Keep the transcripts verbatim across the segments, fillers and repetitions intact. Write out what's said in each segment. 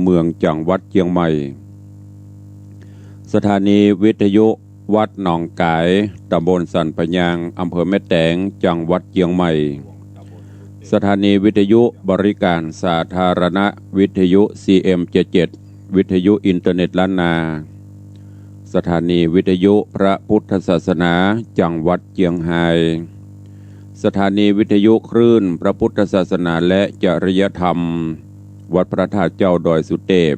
เมือง จังหวัดเจียงใหม่ สถานีวิทยุวัดหนองก๋าย ตำบลสันปะยาง อำเภอแม่แตง จังหวัดเจียงใหม่ สถานีวิทยุบริการสาธารณะ วิทยุ ซีเอ็ม เจ็ดเจ็ด วิทยุอินเทอร์เน็ตล้านนา สถานีวิทยุพระพุทธศาสนา จังหวัดเจียงฮาย สถานีวิทยุคลื่นพระพุทธศาสนาและจริยธรรม วัดพระธาตุเจ้าดอยสุเตพ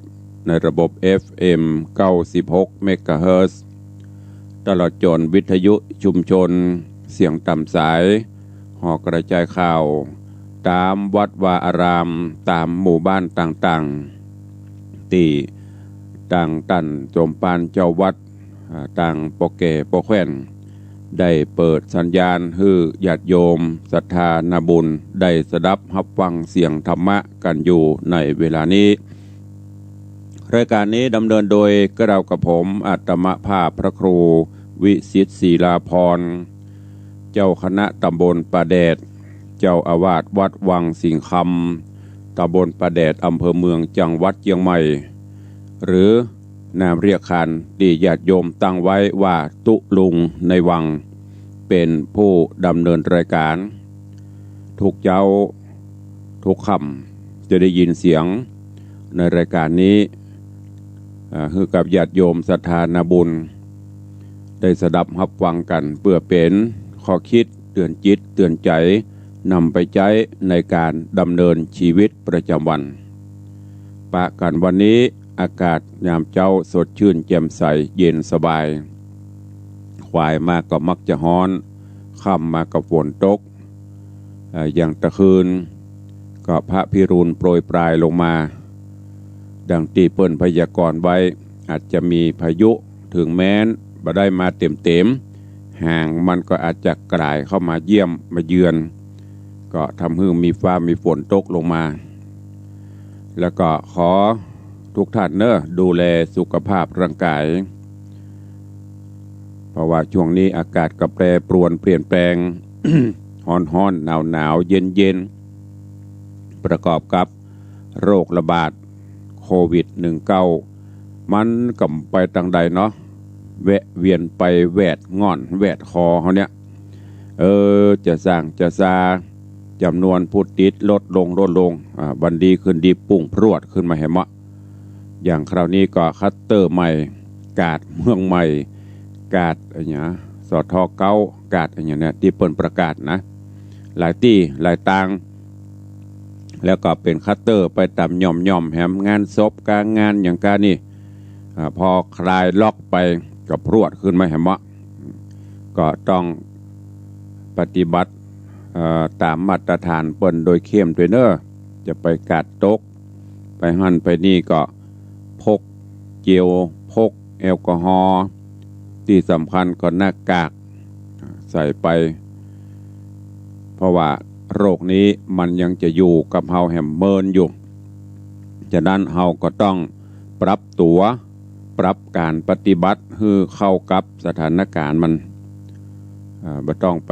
ในระบบ เอฟเอ็ม เก้าสิบหก เมกะเฮิรตซ์ ตลอดจ๋นวิทยุชุมชน เสียงต๋ามสาย หอกระจายข่าว ต๋ามวัดวาอาราม ต๋ามหมู่บ้านต่างๆ ตี้ตางต้านสมภารเจ้าวัด อ่า ตางป้อแก่ป้อแคว่น ได้เปิดสัญญาณหื้อญาติโยมศรัทธานาบุญ ได้สดับฮับฟังเสียงธรรมะกั๋นอยู่ในเวลานี้ รายการนี้ดำเนินโดยเกล้ากระผม อาตมาภาพพระครูวิสิทธิ์ ศิลาภรณ์ เจ้าคณะตำบลป่าแดด เจ้าอาวาสวัดวังสิงห์คำ ตำบลป่าแดด อำเภอเมือง จังหวัดเจียงใหม่ หรือนามเรียกขานตี้ญาติโยมตั้งไว้ว่าตุ๊ลุงในวัง เป๋นผู้ดำเนินรายการ ทุกเจ๊าทุกค่ำจะได้ยินเสียงในรายการนี้ อ่า หื้อกับญาติโยมศรัทธานาบุญ ได้สดับฮับฟังกั๋น เปื้อเป๋นข้อคิดเตื๋อนจิตเตื๋อนใจ๋ นำไปใจ๊ในก๋านดำเนินชีวิตประจ๋ำวัน ปะกั๋นวันนี้อากาศยามเจ๊าสดชื่นแจ่มใสเย็นสบาย ขวายมาก็มักจะฮ้อน ค่ำมาก็ฝนตก เอ่อ อย่างตะคืนก็พระพิรุณโปรยปรายลงมา ดังตี้เปิ้นพยากรณ์ไว้ อาจจะมีพายุ เถิงแม้นบ่ได้มาเต๋มๆ หางมันก็อาจจะก๋ายเข้ามาเยี่ยมมาเยือน ก็ทำหื้อมีฟ้ามีฝนตกลงมา แล้วก็ขอทุกท่านเน่อ ดูแลสุขภาพร่างกาย เพราะว่าช่วงนี้อากาศก็แปรปรวนเปลี่ยนแปลง ฮ้อนๆ หนาวๆ เย็นๆ ประกอบกับโรคระบาดโควิด หนึ่งเก้า มันก็ไปตางใดเนาะ แวะเวียนไปแวดง่อนแวดคอเฮาเนี่ย เออ จะส่างจะซา จ๋ำนวนผู้ติดลดลงลดลง อ่า วันดีคืนดีปุ้งพรวดขึ้นมาแหมเนาะ อย่างคราวนี้ก็คลัสเตอร์ใหม่ กาดเมืองใหม่ กาดอะหยัง สท เก้า กาดอะหยังเนี่ย ตี้เปิ้นประกาศนะ หลายตี้หลายตาง แล้วก็เป๋นคลัสเตอร์ไปต๋ามหย่อมๆ แหม งานศพกางานอย่างกานี่ อ่า พอคลายล็อกไปก็พรวดขึ้นมาแหมเนาะ ก็ต้องปฏิบัติ เอ่อ ต๋ามมาตรฐานเปิ้นโดยเข้มตวยเน่อ จะไปกาดตก ไปหั้นไปนี่ก็พกเจล พกแอลกอฮอล์ ตี้สำคัญก็หน้ากากใส่ไป เพราะว่าโรคนี้มันยังจะอยู่กับเฮาแหมเมินอยู่ ฉะนั้นเฮาก็ต้องปรับตั๋ว ปรับก๋านปฏิบัติหื้อเข้ากับสถานก๋ารณ์มัน อ่า บ่ต้องไป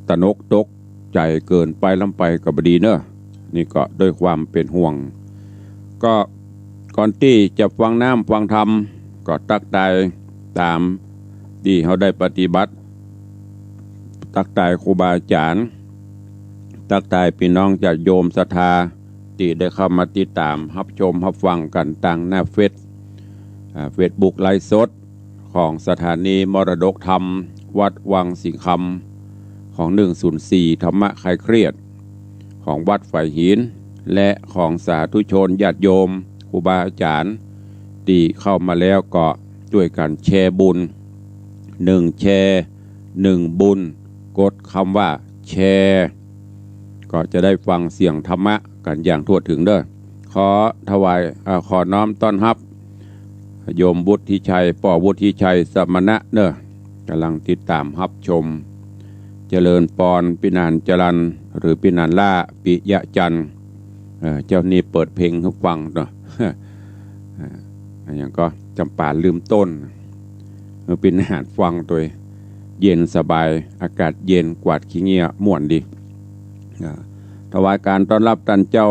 ตระหนกตกใจ๋เกินไปล้ำไปก็บ่ดีเน่อ นี่ก็ด้วยความเป๋นห่วง ก็ก่อนตี้จะฟังน้ำฟังธรรม ก็ตั๊กตายต๋ามตี้เฮาได้ปฏิบัติ ตั๊กตายครูบาอาจ๋ารย์ ตั๊กตายปี้น้องญาติโยมศรัทธา ตี้ได้เข้ามาติดต๋ามฮับชมฮับฟังกั๋นตางหน้าเฟซ อ่า เฟซบุ๊กไลฟ์สดของสถานีมรดกธรรมวัดวังสิงห์คำ ของหนึ่งศูนย์สี่ธรรมะคลายเครียด ของวัดฝายหิน และของสาธุชนญาติโยมครูบาอาจ๋ารย์ ตี้เข้ามาแล้วก็จ้วยกั๋นแชร์บุญ หนึ่งแชร์ หนึ่งบุญ กดกำว่าแชร์ ก็จะได้ฟังเสียงธรรมะกั๋นอย่างทั่วเถิงเน่อ ขอถวาย เอ่อ ขอน้อมต้อนฮับ โยมวุฒิชัย ป้อวุฒิชัยสมณะเน่อ ก่ำลังติดต๋ามฮับชม เจริญปอน ปี้หนานจรัญ หรือปี้หนานล่า ปิยะจันทร์ เอ่อ เจ้านี่เปิดเพลงหื้อฟังเนาะ เอ่อ อะหยังก็ จ๋ำปาลืมต้น หื้อปี้หนานฟังตวย เย็นสบาย อากาศเย็น กวาดขี้เงี้ยม่วนดี อ่า ถวายก๋านต้อนฮับต้านเจ้า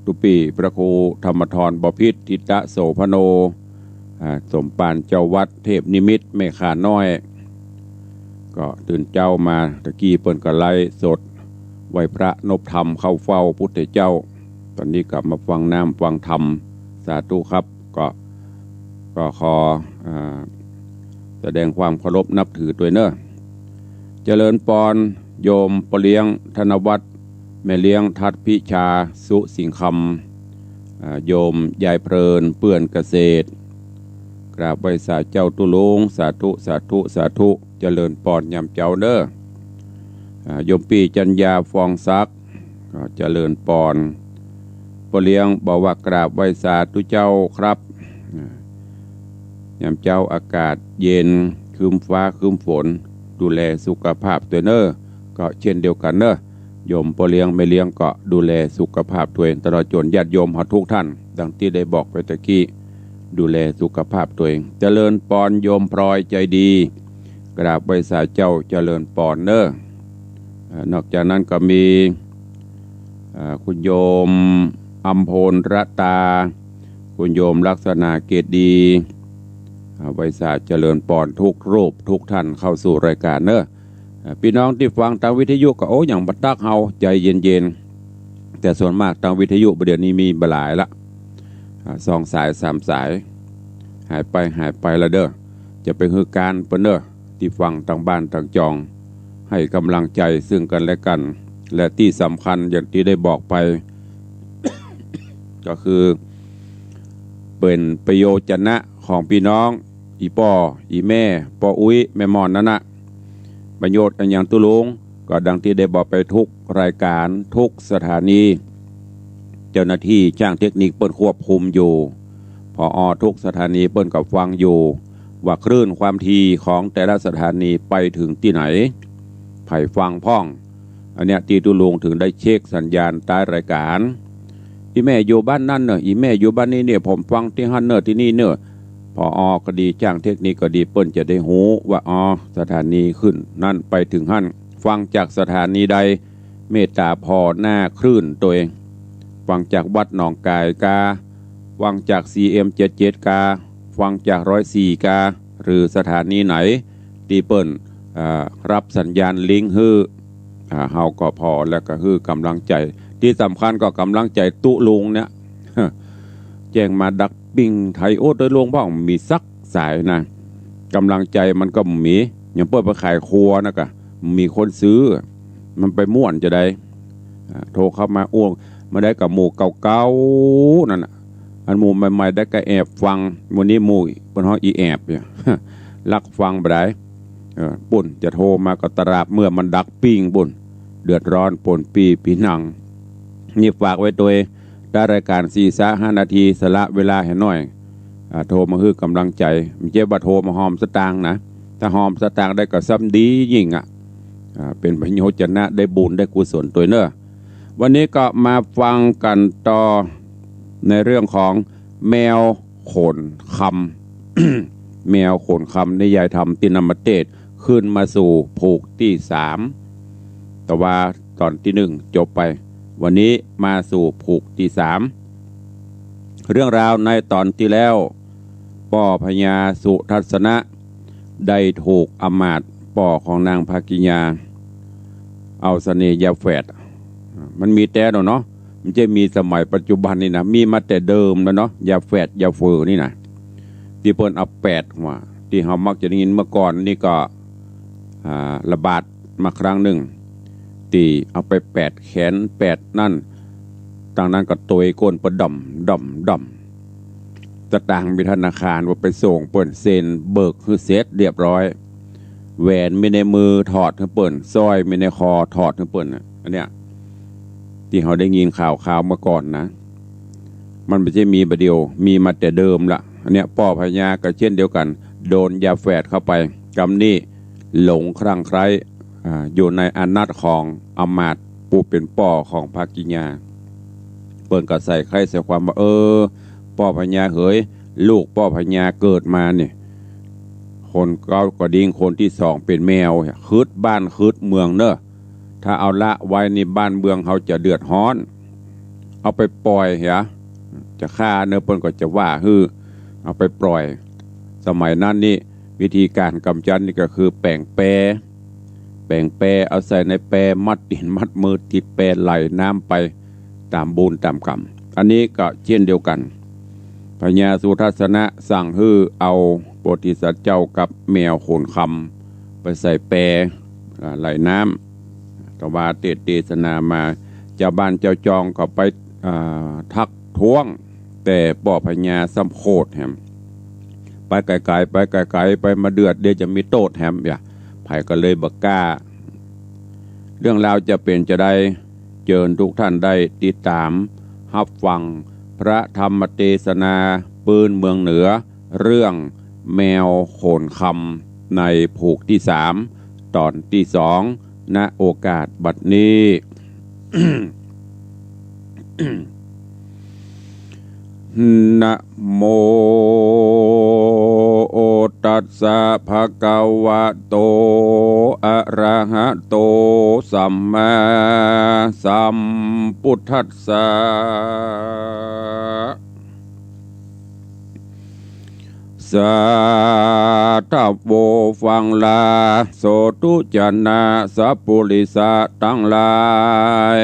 ตุ๊ปี้พระครูธรรมธร บ่ผิด ทิตะโสภโณ อ่า สมภารเจ้าวัดเทพนิมิตแม่ข่าน้อย ก็ตื่นเจ๊ามาตะกี้เปิ้นก็ไลฟ์สดไหว้พระนบธรรมเข้าเฝ้าพุทธเจ้า ต๋อนนี้ก็มาฟังน้ำฟังธรรม สาธุครับ ก็ ก็ขอ อ่า แสดงความเคารพนับถือตวยเน่อ เจริญปอน โยมป้อเลี้ยงธนวัฒน์ แม่เลี้ยงทัดพิชา สุสิงห์คำ อ่า โยมยายเพลิน เปื้อนเกษตร กราบไหว้สาเจ้าตุ๊ลุง สาธุ สาธุ สาธุ เจริญปอนยามเจ๊าเน่อ อ่า โยมปี้จัญญา ฟองศักดิ์ ก็เจริญปอน ป้อเลี้ยงบอกว่ากราบไหว้สาธุเจ้าครับ อ่า ยามเจ๊าอากาศเย็น ครึ้มฟ้าครึ้มฝน ดูแลสุขภาพตวยเน่อ ก็เช่นเดียวกั๋นเน่อ โยมป้อเลี้ยงแม่เลี้ยงก็ดูแลสุขภาพตวย ตลอดจ๋นญาติโยมเฮาทุกท่าน ดังตี้ได้บอกไปตะกี้ ดูแลสุขภาพตวย เจริญปอนโยมพลอยใจดี กราบไหว้สาเจ้า เจริญปอนเน่อ เอ่อ นอกจากนั้นก็มี เอ่อ คุณโยมอำพลรัตตา คุณโยมลักษณะเกตดี อ่า ไหว้สาเจริญปอนทุกรูปทุกท่านเข้าสู่รายการเน่อ อ่า ปี้น้องตี้ฟังตางวิทยุก็ โอ้ อย่างบ่ตักเฮา ใจ๋เย็นๆ แต่ส่วนมากตางวิทยุบ่าเดี่ยวนี้มีบ่หลายละ อ่า สองสายสามสาย หายไปหายไปละเน่อ จะไปหื้อก้านเปิ้นเน่อ ตี้ฟังตางบ้านตางจอง หื้อก๋ำลังใจ๋ซึ่งกั๋นและกั๋น และตี้สำคัญอย่างตี้ได้บอกไป ก็คือ เป๋นประโยชน์จะนะของปี้น้อง อี่ป้อ อี่แม่ ป้ออุ๊ย แม่หม่อนนั่นนะ ประโยชน์อะหยังตุ๊ลุง ก็ดังตี้ได้บอกไปทุกรายการ ทุกสถานี เจ้าหน้าตี้จ้างเทคนิคเปิ้นควบคุมอยู่ ผอ.ทุกสถานีเปิ้นก็ฟังอยู่ ว่าคลื่นความถี่ของแต่ละสถานีไปเถิงตี้ไหน ใผฟังพ่อง อันเนี้ยตี้ตุ๊ลุงเถิงได้เช็คสัญญาณต๊ายรายการ อี่แม่อยู่บ้านนั้นเน่อ อี่แม่อยู่บ้านนี้เนี่ย ผมฟังตี้หั้นเน่อ ตี้นี่เน่อ ผอ.ก็ดี จ้างเทคนิคก็ดี เปิ้นจะได้ฮู้ว่า อ๋อ สถานีคลื่นนั้นไปเถิงหั้น ฟังจากสถานีใด เมตตาผ่อหน้าคลื่นตวย ฟังจากวัดหนองก๋ายกา ฟังจาก ซีเอ็มเจ็ดเจ็ดกา ฟังจากร้อยสี่กา หรือสถานีไหน ตี้เปิ้น อ่า ฮับสัญญาณลิงก์หื้อ อ่า เฮาก็ผ่อแล้วก็หื้อก๋ำลังใจ๋ ตี้สำคัญก็ก๋ำลังใจ๋ตุ๊ลุงเนี่ย แจ้งมาดักปิ้งไถ โอ้ ตุ๊ลุงพ่องมีสักสายนะ ก๋ำลังใจ๋มันก็มี อย่างเปิ้นไปขายครัวนะกะ มีคนซื้อ มันไปม่วนจะใด อ่า โทรเข้ามา โอ้ มาได้กับหมู่เก่าๆ นั่นน่ะ อันหมู่ใหม่ๆ ได้ก็แอบฟัง มื้อนี้หมู่เปิ้นฮ้องอี่แอบเนี่ย ลักฟังบ่ได้ เออ ปุ้นจะโทรมาก็ตราบเมื่อมันดักปิ้งปุ้น เดือดร้อนปนปี้ปี้นัง นี่ฝากไว้ตวย ถ้ารายการสี่สาห้านาที สละเวลาหื้อหน่อย อ่า โทรมาหื้อก๋ำลังใจ๋ บ่ใจ้ว่าโทรมาหอมสตางค์นะ ถ้าหอมสตางค์ได้ก็ซ้ำดียิ่งอะ อ่า เป๋นประโยชน์จะนะ ได้บุญได้กุศลตวยเน่อ วันนี้ก็มาฟังกั๋นต่อในเรื่องของแมวขนคำ แมวขนคำ นิยายธรรมตี้นำมาเตสน์ ขึ้นมาสู่ผูกตี้สาม แต่ว่าต๋อนตี้นึ่งจบไป วันนี้มาสู่ผูกตี้สาม เรื่องราวในต๋อนตี้แล้ว ป้อพญาสุทัศนะ ได้ถูกอำมาตย์ป้อของนางภากิญญา เอาเสน่ห์ยาแฝด มันมีแต๊เนาะ มันบ่ใจ้มีสมัยปัจจุบันนี่นะ มีมาแต่เดิมแล้วเนาะ ยาแฝดยาเฝอนี่นะ ตี้เปิ้นเอาแปดหัว ตี้เฮามักจะได้ยินเมื่อก่อนนี่ก็ อ่า ระบาดมาครั้งนึ่ง ตี้เอาไปแปดแขนแปดนั่น ตางนั้นก็ตวยก้นเปิ้นด่ำด่ำด่ำ สตางค์มีธนาคารว่าไปส่งเปิ้น เซ็นเบิกหื้อเสร็จเรียบร้อย แหวนมีในมือถอดหื้อเปิ้น สร้อยมีในคอถอดหื้อเปิ้นน่ะ อันเนี้ย ตี้เฮาได้ยินข่าวๆ เมื่อก่อนนะ มันบ่ใจ้มีบ่าเดี่ยว มีมาแต่เดิมละ อันเนี้ย ป้อพญาก็เช่นเดียวกั๋น โดนยาแฝดเข้าไป กำนี้หลงคลั่งใคล้ อ่า อยู่ในอานัตของอำมาตย์ผู้เป๋นป้อของภากิญญา เปิ้นก็ใส่ใคร่ใส่ความว่า เออ ป้อพญาเหย ลูกป้อพญาเกิดมาเนี่ย คนเก๊าก็ดิ้ง คนตี้สองเป๋นแมว คึดบ้านคึดเมืองเน่อ ถ้าเอาละไว้นี่บ้านเมืองเฮาจะเดือดฮ้อน เอาไปปล่อยเหีย จะฆ่าเนาะ เปิ้นก็จะว่าหื้อเอาไปปล่อย สมัยนั้นนี่วิธีก๋านก๋ำจัดนี่ก็คือแป๋งแป แป๋งแปเอาใส่ในแป มัดตี๋นมัดมือติดแป ไหลน้ำไปต๋ามบุญต๋ามกรรม อันนี้ก็เจ้นเดียวกั๋น พญาสุทัศนะสั่งหื้อเอาโพธิสัตว์เจ้ากับแมวโขนคำไปใส่แป อ่า ไหลน้ำ แต่ว่าเตสน์เตสนามา จาวบ้านจาวจองก็ไป อ่า ทักท้วง แต่ป้อพญาซ้ำโขดแหม ไปไก๋ๆ ไปไก๋ๆ ไปมาเดือดเดี๋ยวจะมีโต้ษแหม เหีย ใผก็เลยบ่กล้า เรื่องราวจะเป๋นจาใด เจิญทุกท่านได้ติดต๋ามฮับฟังพระธรรมเตสนาปื๊นเมืองเหนือ เรื่องแมวโขนคำในผูกตี้สาม ต๋อนตี้สอง ณ โอกาสบัดนี้ นะโมตัสสะ ภะคะวะโต อะระหะโต สัมมาสัมพุทธัสสะ สาธะโว ฟังลา โสธุชนะสัปปุริสะตังหลาย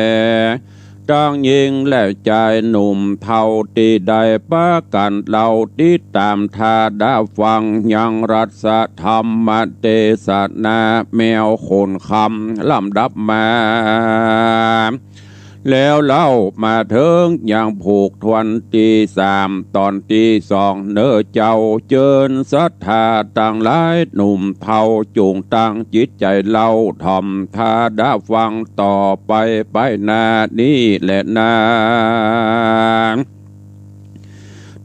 ตังญิงและจายหนุ่มเฒ่าตี้ได้ปากั๋นเล่าติดต๋ามถ้าดะฟังยังรัสธรรมเตสนาแมวโขนคำลำดับมา แล้วเล่ามาเถิงยังผูกถ้วนตี้สาม ต๋อนตี้สองเนาะเจ้า เจิญศรัทธาตังหลายหนุ่มเฒ่า จุ่งตั้งจิตใจ๋เล่าถ่อมถ้าดะฟังต่อไปไปหน้านี้แลนา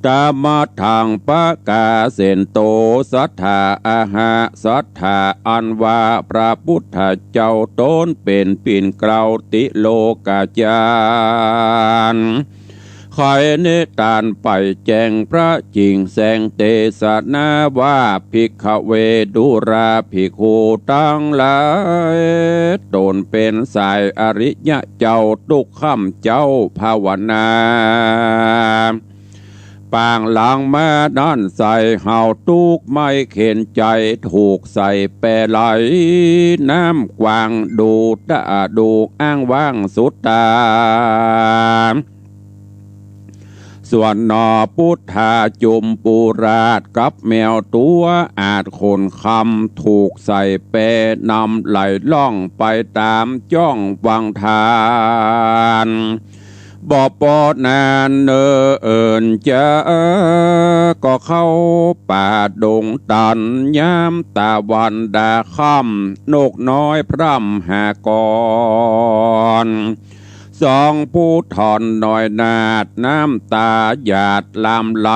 ตะมะทัง ปะกาเสนโต สัตถา อะหะ สัตถา อันว่าพระพุทธเจ้าต๋นเป๋นปิ่นเกล้าติโลกาจารย์ ใค่นิทานไปแจ้งพระจิ่งแสงเตสนาว่า ภิกขเว ดูราภิกขุตังหลาย ต๋นเป๋นสายอริยะเจ้า ตุ๊กค่ำเจ๊าภาวนา ปางหลังมานั้นใส่เฮาตุ๊กไหม้เข็ญใจ๋ ถูกใส่แปไหลน้ำกว้าง ดูตะดูกอ้างว้างสุดต๋า ส่วนหน่อปุทธาจุมปูราชกับแมวตั๋วอาดโขนคำ ถูกใส่แปนำไหลล่องไปต๋ามจ้องวังทาน บ่ปอนานเนิ่นจา ก็เข้าป่าดงตัน ยามตะวันดาค่ำ นกน้อยพร่ำหากร สองผู้ถ่อนน้อยนาด น้ำต๋าหยาดหลั่งไหล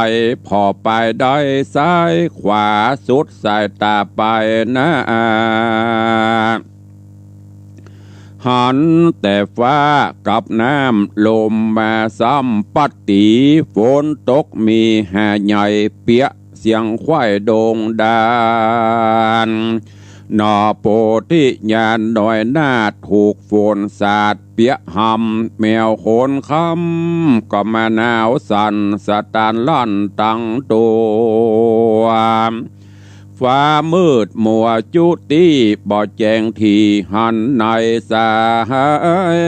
ผ่อไปได้ซ้ายขวา สุดสายต๋าไปหน้า หันแต่ฟ้ากับน้ำ ลมมาซ้ำปั๊ดตี๋ ฝนตกมีหาใหญ่ เปียะเสียงควายโด่งดาน หน่อโพธิญาณน้อยนาด ถูกฝนสาดเปียะหำ แมวโขนคำก็มาหนาวสั่น สะตานลั่นตังตั๋ว ฟ้ามืดมัวจุติ บ่แจ้งถี่หันในสาย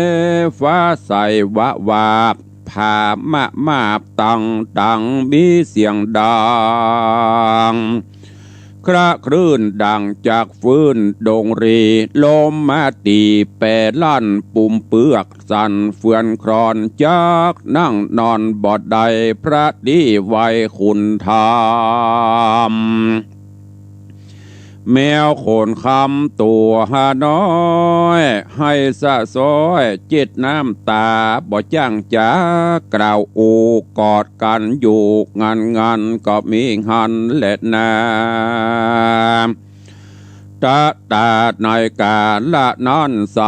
ฟ้าใสวะวาบ ผามาบมาบตังตัง มีเสียงดัง คระคลื่นดังจากฟืนดงรี ลมมาตี๋แปรลั่น ปุ่มเปือกสั่นเฟือนคลอน จักนั่งนอนบ่ได้ พระตี้ไหว้คุณธรรม แมวโขนคำตั๋วน้อย ไห้สะซ้อยเจ็ดน้ำต๋า บ่จ้างจ๋ากล่าวอู้ กอดกั๋นอยู่งันงัน ก็มีหันแลนา ตะต๋าในกาละนั้นใส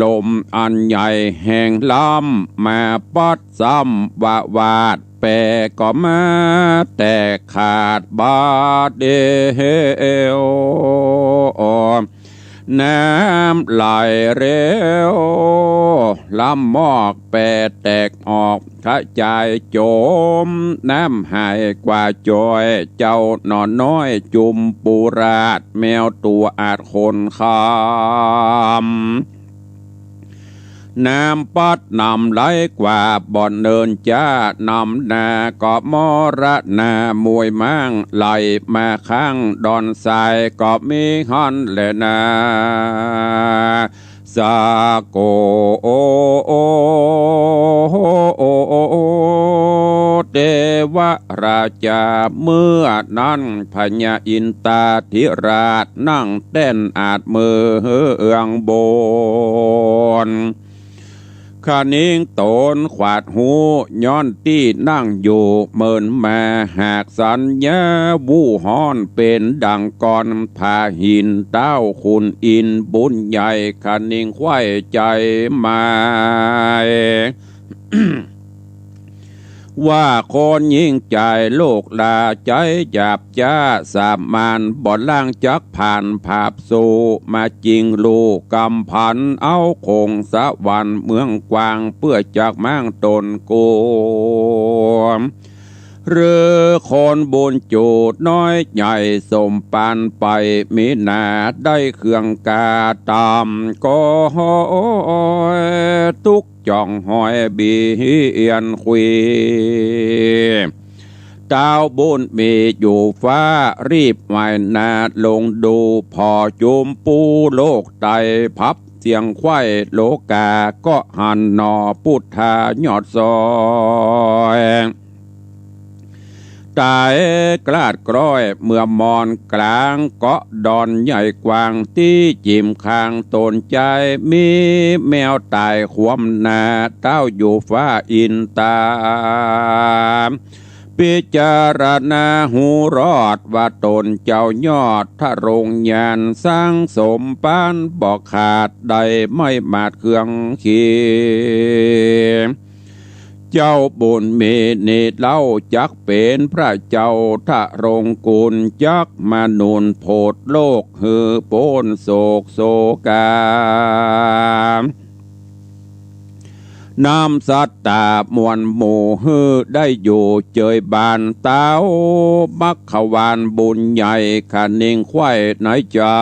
ลมอันใหญ่แฮงล้ำ มาปั๊ดซ้ำวะวาด แปก็มาแตกขาดบาดเดียว น้ำไหลเร็ว ลำมอกแปแตกออก กระจายจม น้ำหายกว่าจอย เจ้าหน่อน้อยจุมปูราช แมวตั๋วอาดคนคำ น้ำปัดนำไหลกว่าบ่อนเนินจ้า นำหน้าก็มรณา มวยม้างไหลมาข้างดอนทราย ก็มีหั้นแลนา สาโก เทวราชา เมื่อนั้นพญาอินตาธิราช นั่งแต้นอาดเมืองบน ขนิงตนขวาดฮู้ ย้อนตี้นั่งอยู่ เมินมาหากสัญญา วู้ฮ้อนเป๋นดังกร ผาหินเต้าขุนอินทร์บุญใหญ่ ขนิงใค่ใจ๋หมาย ว่าคนยิ่งใจ๋โลกลา ใจ๋หยาบจ๊าสามาน บ่ล้างจักผ่านผาบสู่ มาจิงลูกกำผัน เอาคงสวรรค์เมืองกว้าง เปื้อจักม้างต๋นกู หรือคนบุญจูน้อยใหญ่ สมปานไปมีนา ได้เครื่องกาต๋าม ก็ห้อยตุ๊ก จ่องหอยเบียนคุย เต้าบุญมีอยู่ฟ้า รีบไหว้หน้าลงดู ผ่อจุมปูโลกไต พับเสียงใคว่โลกา ก็หันหน่อปุทธายอดซอย ต๋ายกลาดกร้อย เมื่อมอนกลางเกาะดอนใหญ่กว้าง ตี้จิ่มข้างต๋นใจ๋ มีแมวต๋ายคว่ำหน้า เต้าอยู่ฟ้าอินตา พิจารณาฮู้รอด ว่าต๋นเจ้ายอดทรงญาณ สร้างสมปานบ่ขาด ได้ไม้มาดเครื่องขี เจ้าบุญมีนี้เล่า จักเป๋นพระเจ้าทรงกุณ จักมาหนุนโผดโลก หื้อป๊นโศกโศกา นำสัตตามวลหมู่ หื้อได้อยู่เจยบาน เต้ามัคควานบุญใหญ่ ขนิงใคว่ในใจ๋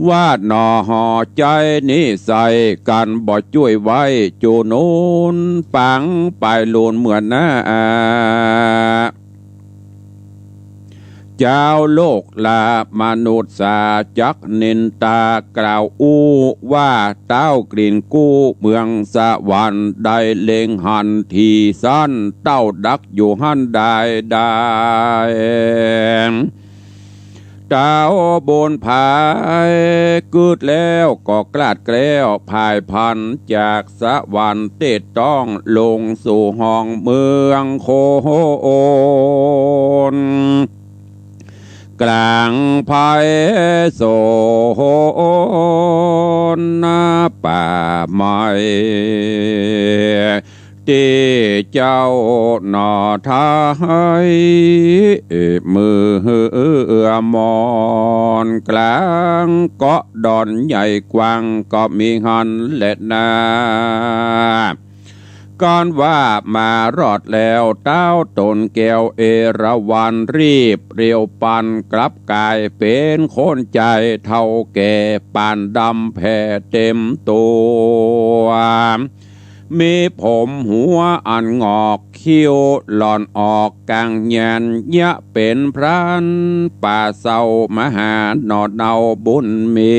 ว่าหน่อหอใจ๋นี้ใส่ กั๋นบ่จ้วยไว้ จู๋นุนปังปายลูนเมือหน้า เจ้าโลกลามนุษย์สา จักนินตากล่าวอู้ ว่าเต้ากลิ่นกู้เมืองสวรรค์ ได้เล็งหันทีสัน เต้าดักอยู่หั้นได้ได้ เต้าบุญผายกึ๊ดแล้ว ก็กลาดแคล้วผายพลัน จากสวรรค์เตดต้อง ลงสู่ห้องเมืองโคน กลางไพศาลนาป่าไม้ ตี้เจ้าหน่อไท้ เมืองมอนกลางเกาะดอนใหญ่กว้าง ก็มีหั้นแลนา กั๋นว่ามารอดแล้ว เต้าต๋นแก้วเอราวัณ รีบเร็วปันกลับก๋าย เป๋นคนใจ๋เฒ่าแก่ ปานดำแผ่เต๋มตั๋ว มีผมหัวอันหงอก คิ้วหล่อนออกก๋างแหงน เยียะเป๋นพรานป่าเศร้า มาหาหน่อเนาบุญมี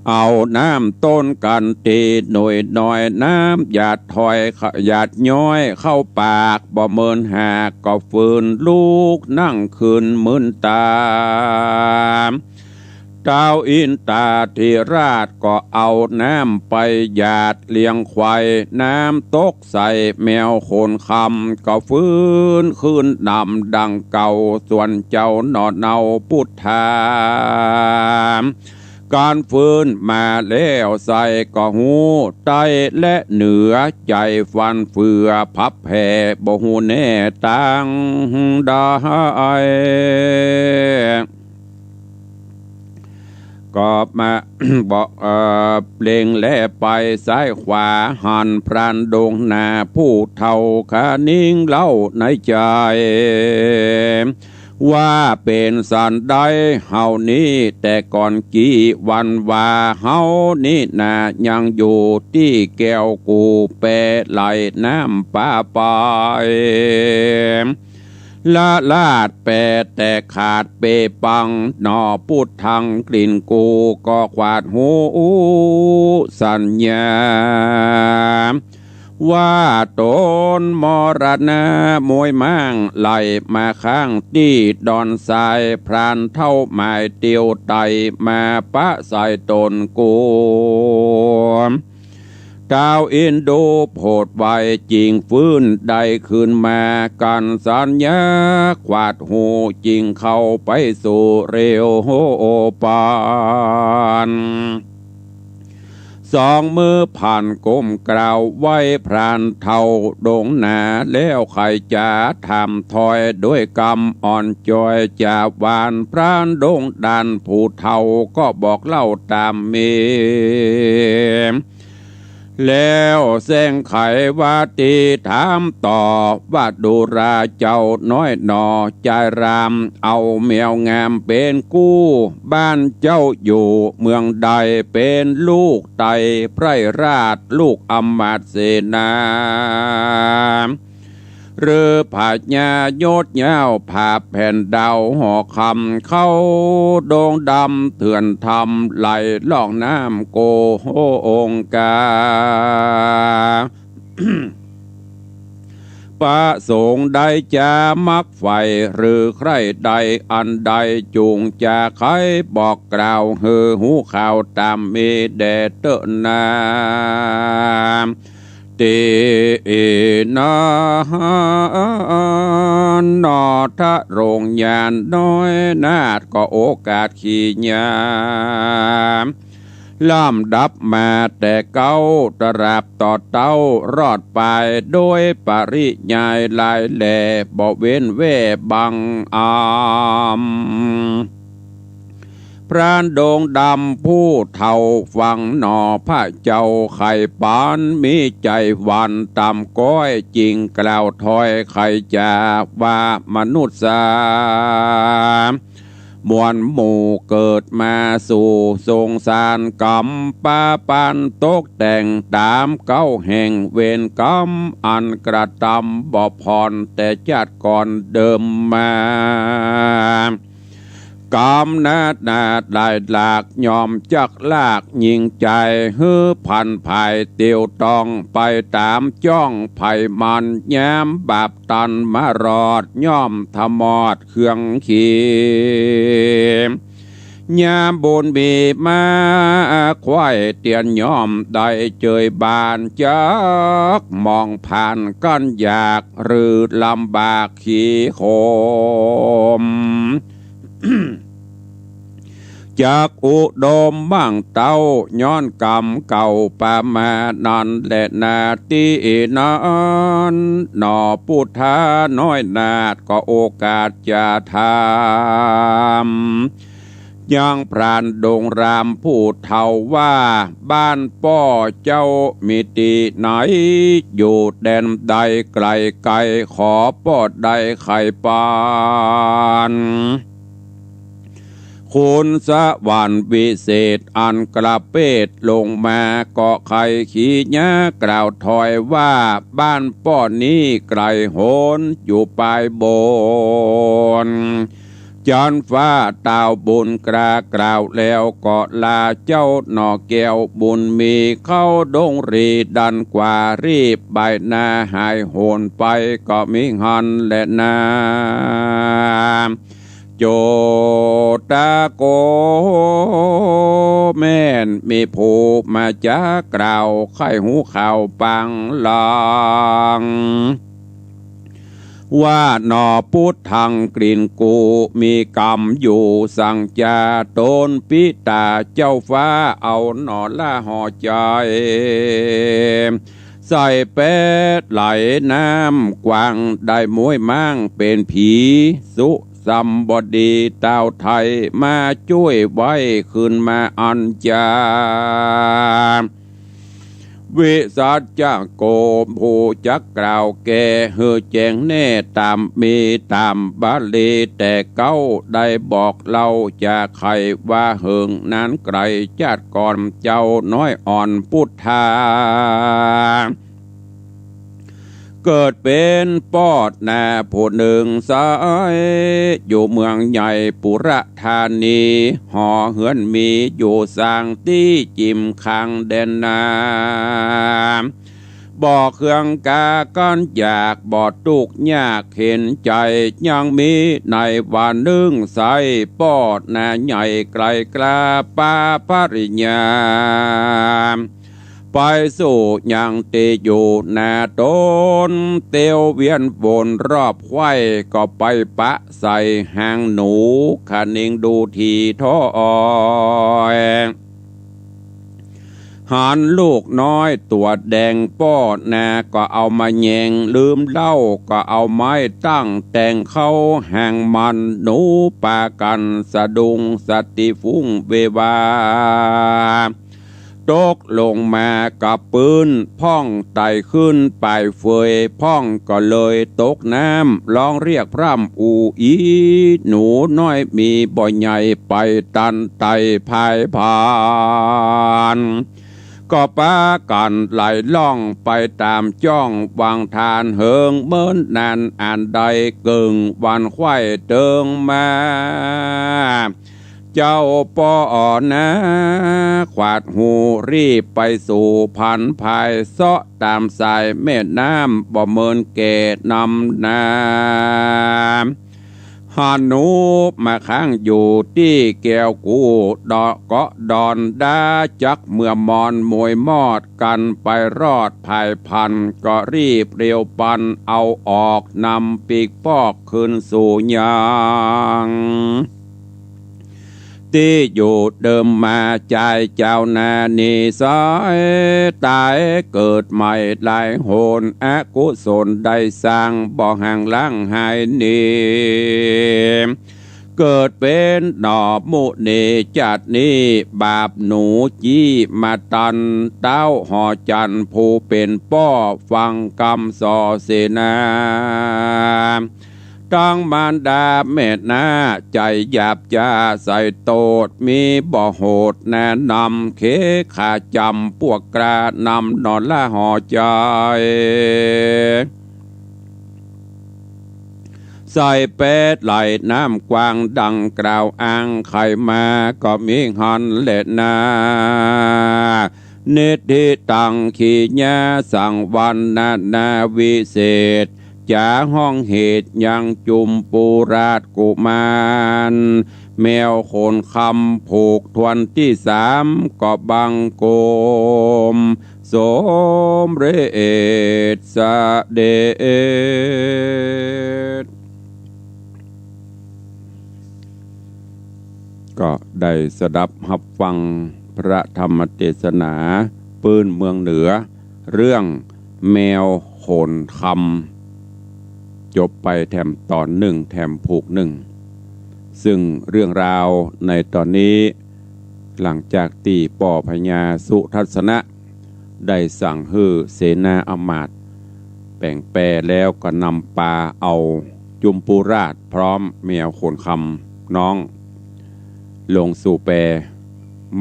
เอาน้ำต้นกั๋นตี้หน่วยน้อย น้ำหยาดถ้อยหยาดย้อยเข้าปาก บ่เมินหากก็ฟื้นลุก นั่งขึ้นมึนต๋า เต้าอินตาธิราชก็เอาน้ำไปหยาดเลี้ยงควาย น้ำตกใส่แมวโคนคำ ก็ฟื้นคืนดำดังเก่า ส่วนเจ้าหน่อเนาปุทธา กั๋นฟื้นมาแล้วใส่ก็ฮู้ ใต้และเหนือใจ๋ฟั่นเฟือผับแผ่ บ่ฮู้แน่ตางใด ก็มา บอก เอ่อ เล็งแลไปซ้ายขวา หันพรานดงนาผู้เฒ่าคะนิงเล่าในใจ๋ ว่าเป๋นสันใดเฮานี้ แต่ก่อนกี้วันวาเฮานี้นา ยังอยู่ตี้แก้วกูแปไหลน้ำปาไป ละลาดแปแต่ขาดเปปัง หน่อปุดทังกลิ่นกู ก็ขวาดฮู้สัญญา ว่าต๋นมรณะมวยม้าง ไหลมาข้างตี้ดอนทราย พรานเฒ่าหมายเตียวไต่ มาปะสายต๋นกู ท้าวอินดูโผดไว จึงฟื้นได้คืนมา กั๋นสัญญาขวาดฮู้ จึงเข้าไปสู่เรียวปาน สองมือผันก้มกล่าวไหว้พรานเฒ่าดงนา แล้วใค่จะถามถ้อยด้วยกำอ่อนจ้อย จะหวานพรานดงดันผู้เฒ่า ก็บอกเล่าต๋ามมี แล้วแจ้งไขว่าตี้ถามต่อ ว่าดูราเจ้าน้อยหนอ จายรามเอาแมวงามเป๋นกู้ บ้านเจ้าอยู่เมืองใด เป๋นลูกไตรไพร่ราช ลูกอำมาตย์เสนา หรือพญายศยาว ผาแผ่นดาวหอคำ เข้าดงดำเถื่อนธรรม ไหลล่องน้ำโกงกา ประสงค์ได้จะมักใฝ่หรือใคร่ใดอันใด จุ่งจะไขบอกกล่าว หื้อฮู้ข่าวต๋ามมีแด่เต๊อะนา ตี้นา หนอ ทรงยานน้อยนาฏ ก็โอกาสขี่ยา ลำดับมาแต่เก๊า ตราบต่อเต๊า รอดไปโดยปริยายหลายแหล่ บ่เว้นแว่บังอำ พรานดงดำผู้เฒ่าฟังหนอ พระเจ้าไขปานมีใจ๋หวั่นต่ำก้อย จึงกล่าวถ้อยไขจะว่ามนุษย์สา มวลหมู่เกิดมาสู่สงสาร กำปาปันตกแต่งต๋ามเก๊าแห่ง เวรกรรมอันกระตำบ่ผ่อน แต่จาติก่อนเดิมมา กำนานาหลายหลาก ย่อมจักลากยิ่งใจ๋ หื้อผันผายเตียวต้อง ไปต๋ามจ้องไผมัน ยามบาปตันมารอด ย่อมถมอดเครื่องขี ยามบุญมีมาไขว่เตียน ย่อมได้เจยบาน จักมองผ่านกั้นยาก หรือลำบากขีขม จักอุดมมั่งเต้า ย้อนกรรมเก่าปามา นั้นแหละนาตี้นั้น หนอพุทธาน้อยนาฏ ก็โอกาสจะถาม ยังพรานดงรามผู้เฒ่าว่า บ้านป้อเจ้ามีตี้ไหน อยู่แดนใดไกลไกล ขอป้อได้ไขปาน คุณสวรรค์วิเศษอันกระเปดลงมา ก็ไขขีญากล่าวถ้อยว่า บ้านป้อนี้ไกลโหนอยู่ปายบน จันฟ้าตาวบุญกล้ากล่าวแล้ว ก็ลาเจ้าหน่อแก้วบุญมี เข้าดงรีดันกว่า รีบบ่ายหน้าหายโหนไป ก็มิหันแลนา โจตะโก แม่นมีผู้มาจากล่าว ใค่ฮู้ข่าวปางหลัง ว่าหนอ ปุทธัง กริงกู มีกำอยู่สังจา ตนปิตาเจ้าฟ้าเอาหนอละห่อใจ๋ ใส่แป๊ดไหลน้ำกว้าง ได้มวยม้างเป๋นผี สุสัมบดีต้าวไทย มาจ้วยไว้คืนมาอันจา วิสัชโก ผู้จักกล่าวแก้หื้อแจ้งแน่ต๋ามมีต๋ามบาลี แต่เก๊าได้บอกเล่าจาไขว่าเหิงนานไก๋ จาติก่อนเจ้าน้อยอ่อนปุทธา เกิดเป๋นป้อนาผู้นึ่งไส้ อยู่เมืองใหญ่ปุระธานี หอเฮือนมีอยู่สร้างตี้จิมข้างแดนนา บ่เคืองกากั้นอยาก บ่ตุ๊กข์ยากเข็ญใจ๋ ยังมีในวันนึ่งไส้ ป้อนาใหญ่ไกลกล้าปาภริญญา ไปสู่ยังตี้อยู่นาต๋น เตียวเวียนวนรอบไขว้ ก็ไปปะใส่หางหนู คะนิงดูถี่ถ้อย หันลูกน้อยตั๋วแดง ป้อนาก็เอามาแยง ลืมเล่าก็เอาไม้ตั้งแต่งเข้าหางมัน หนูปากั๋นสะดุ้งสะตี้ฟุ้งเววา ตกลงมากับปื๊น พ่องไต่ขึ้นไปเฟย พ่องก็เลยตกน้ำ ฮ้องเรียกพร่ำอู้อี้ หนูน้อยมีบ่ใหญ่ ไปตันไต่พายผ่าน ก็ปากั๋นไหลล่องไปต๋ามจ้อง หวังทานเหิงเมินนานอันใด เกิ่งวันไขว้เติงมา เจ้าป้อนาขวาดหูรีบไปสู่ผันพาย เซาะต๋ามสายแม่น้ำ บ่เมินแก่นำนา หาหนูมาค้างอยู่ตี้แก้วกู้ เดาะเกาะดอนดา จักเมื่อมอนมวยมอดกั๋นไปรอด พายผันก็รีบเร็วปัน เอาออกนำปีกปอกคืนสู่ยัง ตี้อยู่เดิมมา จายเจ้านานี้ไส้ ต๋ายเกิดใหม่หลายหน อกุศลได้สร้าง บ่ห่างล้างหายหนี เกิดเป๋นหน่อมุนีจาตินี้ บาปหนูจี้มาตัน เต๊าหอจันทร์ผู้เป๋นป้อ ฟังกำส่อเสนา ตังมารดาแม่นา ใจ๋หยาบจ๊าใส่โต้ษ มีบ่โหดแนะนำ เขขาจ๋ำปวกกล้านำหนอละห่อใจ๋ ใส่แป๊ดไหลน้ำกว้างดังกล่าวอ้าง ใผมาก็มีหั้นแลนา นิทธิตัง ขีญาสังวรรณนาวิเศษ จ๋าฮ้องเหตุยังจุมปูราชกุมาร แมวโขนคำผูกถ้วนตี้สาม ก็บังคมสมเร็จเสด็จ ก็ได้สดับฮับฟังพระธรรมเตสนาปื้นเมืองเหนือ เรื่องแมวโขนคำ จบไปแถมต๋อนนึ่ง แถมผูกนึ่ง ซึ่งเรื่องราวในต๋อนนี้ หลังจากตี้ป้อพญาสุทัศนะ ได้สั่งหื้อเสนาอำมาตย์แป๋งแปแล้ว ก็นำปาเอาจุมปูราชพร้อมแมวโขนคำน้อง ลงสู่แป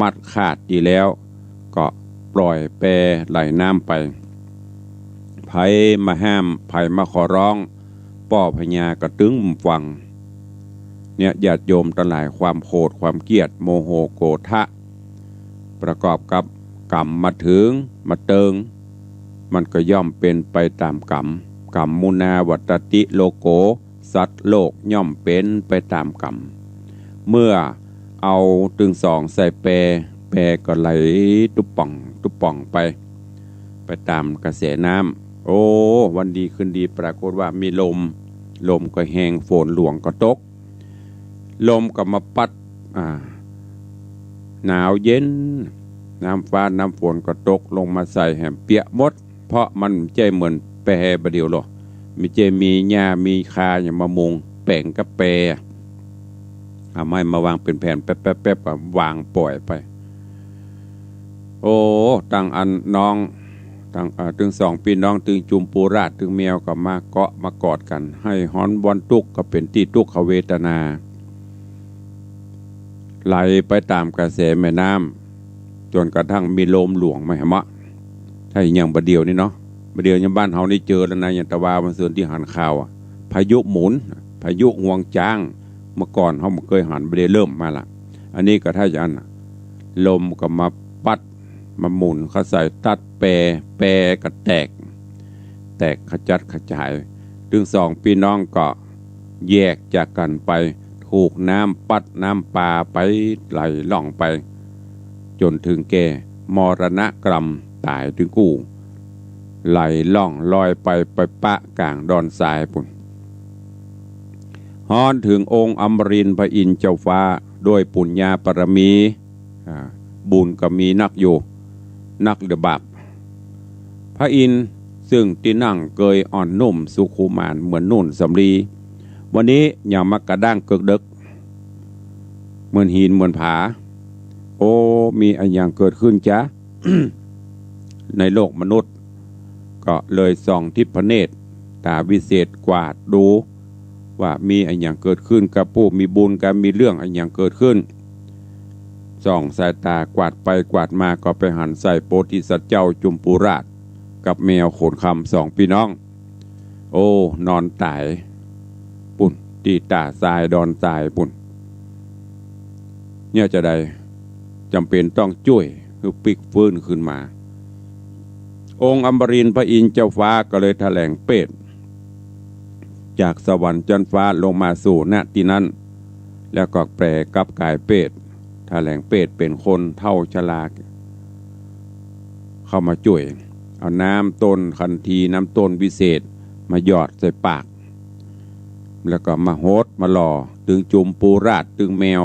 มัดขาดดีแล้ว ก็ปล่อยแปไหลน้ำไป ใผมาห้าม ใผมาขอร้อง ป้อพญาก็ตึงฟัง เนี่ย ญาติโยมตังหลาย ความโขด ความเกลียด โมโห โกธะ ประกอบกับก๋รรมมาเถิง มาเติง มันก็ย่อมเป๋นไปต๋ามก๋รรม กัมมุนาวัตติโลโก สัตว์โลกย่อมเป๋นไปต๋ามก๋รรม เมื่อเอาตึงสองใส่แป แปก็ไหลตุ๊บป่อง ตุ๊บป่องไป ไปต๋ามกระแสน้ำ โอ้ วันดีคืนดีปรากฏว่ามีลม ลมก็แฮง ฝนหลวงก็ตก ลมก็มาปั๊ด อ่า หนาวเย็น น้ำฟ้าน้ำฝนก็ตกลงมาใส่แหมเปียะหมด เพราะมันบ่ใจ้เหมือนแปบ่าเดี่ยวหรอก บ่ใจ้มีหญ้ามีคาอย่างมะม่วงแป๋งกับแป เอาไม้มาวางเป๋นแผ่นแป๊บๆๆ ก็วางป่อยไป โอ้ ตึงอันน้อง ตึง เอ่อ ตึงสองปี้น้อง ตึงจุมปูราช ตึงแมวก็มาเกาะมากอดกั๋น ไห้ฮ้อนวอนตุ๊กข์ก็เป๋นตี้ตุ๊กขเวทนา ไหลไปต๋ามกระแสแม่น้ำ จ๋นกระทั่งมีลมหลวงมาแหมะ ถ้าอย่างบ่าเดี่ยวนี่เนาะ บ่าเดี่ยวอย่างบ้านเฮานี่เจอแล้วนะ อย่างตะวาวันซืนตี้หันข่าวอะ พายุหมุน พายุงวงจ๊าง เมื่อก่อนเฮาบ่เกยหัน บ่าเดี่ยวเริ่มมาละ อันนี้ก็ถ้าอย่างนั้นน่ะ ลมก็มาปั๊ด มาหมุนเข้าใส่ตั๊ดแป แปก็แตก แตกขจัดขจาย ตึงสองปี้น้องก็แยกจากกั๋นไป ถูกน้ำปั๊ดน้ำปาไป ไหลล่องไป จ๋นเถิงแก่มรณะกรรม ต๋ายตึงกู้ ไหลล่องลอยไป ไปปะก๋างดอนทรายปู้น ฮ้อนเถิงองค์อมรินทร์พระอินทร์เจ้าฟ้า ด้วยปุญญาบารมี อ่า บุญก็มีนักอยู่ นักหรือบาป พระอินทร์ซึ่งตี้นั่งเกยอ่อนนุ่มสุขุมานเหมือนนุ่นสำลี วันนี้หยังมากระด้างเกิกเดิก เหมือนหินเหมือนผา โอ้ มีอะหยังเกิดขึ้นจ๊ะ ในโลกมนุษย์ ก็เลยส่องทิพเนตร ต๋าวิเศษกวาดดู ว่ามีอะหยังเกิดขึ้นกับผู้มีบุญ กับมีเรื่องอะหยังเกิดขึ้น ส่องสายต๋ากวาดไปกวาดมา ก็ไปหันใส่โพธิสัตว์เจ้าจุมปูราช กับแมวโขนคำสองปี้น้อง โอ้ นอนต๋ายปู้น ตี้ต้าทรายดอนทรายปู้น เนี่ยจะใด จ๋ำเป๋นต้องจ้วยหื้อปิ๊กฟื้นขึ้นมา องค์อมรินทร์พระอินทร์เจ้าฟ้าก็เลยแถลงเปรต จากสวรรค์จั๊นฟ้าลงมาสู่ ณ ตี้นั้น แล้วก็แปลงกลับก๋ายเปรต แถลงเปรตเป๋นคนเฒ่าชรา เข้ามาจ้วย เอาน้ำต้นขันธี น้ำต้นวิเศษ มาหยอดใส่ปาก แล้วก็มาหดมาหล่อตึงจุมปูราชตึงแมว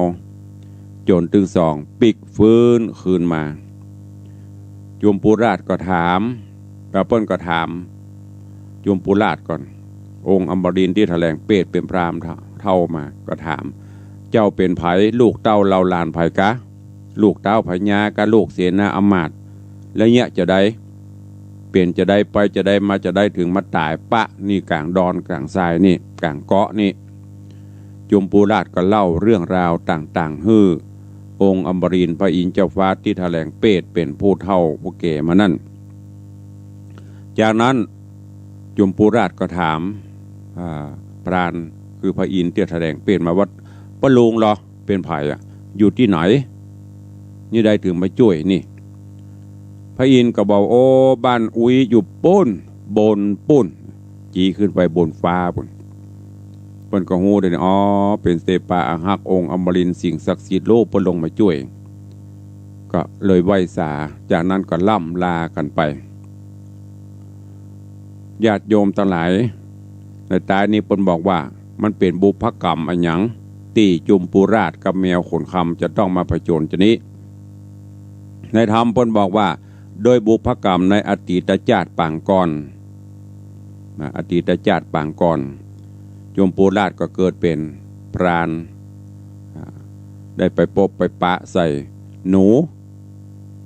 จ๋นตึงสองปิ๊กฟื้นคืนมา จุมปูราชก็ถาม แล้วเปิ้นก็ถามจุมปูราชก่อน องค์อมรินทร์ตี้แถลงเปรตเป๋นพราหมณ์เฒ่ามา ก็ถาม เจ้าเป๋นใผ ลูกเต้าเหล่าหลานใผกา ลูกเต้าพญากา ลูกเสนาอำมาตย์ แล้วเนี่ยจะใด เป๋นจะใด ไปจะใด มาจะใด เถิงมาต๋ายปะนี่ก๋างดอนก๋างทรายนี่ ก๋างเกาะนี่ จุมปูราชก็เล่าเรื่องราวต่างๆ หื้อองค์อมรินทร์พระอินทร์เจ้าฟ้าตี้แถลงเปรตเป๋นผู้เฒ่าผู้แก่มานั้น จากนั้นจุมปูราชก็ถาม อ่า พรานคือพระอินทร์ตี้แถลงเปรตมาว่า ป้อลุงเหรอ เป๋นใผอะ อยู่ตี้ไหน นี่ใดเถิงมาจ้วยนี่ พระอินทร์ก็บอก โอ้ บ้านอุ๊ยอยู่ปู้น บนปู้น จี๊ขึ้นไปบนฟ้าปู้น เปิ้นก็ฮู้เด้อ อ๋อ เป๋นเสปาอาฮักองค์อมรินทร์สิ่งศักดิ์สิทธิ์โลกเปิ้นลงมาจ้วย ก็เลยไหว้สา จากนั้นก็ล่ำลากั๋นไป ญาติโยมตังหลาย ในต๋ายนี้เปิ้นบอกว่ามันเป๋นบุพกรรมอะหยัง ตี้จุมปูราชกับแมวโขนคำจะต้องมาผจญจะนี้ ในธรรมเปิ้นบอกว่า โดยบุพกรรมในอตีตจาติปางก่อน นะ อตีตจาติปางก่อน จุมปูราชก็เกิดเป๋นพราน อ่า ได้ไปปบไปปะใส่หนู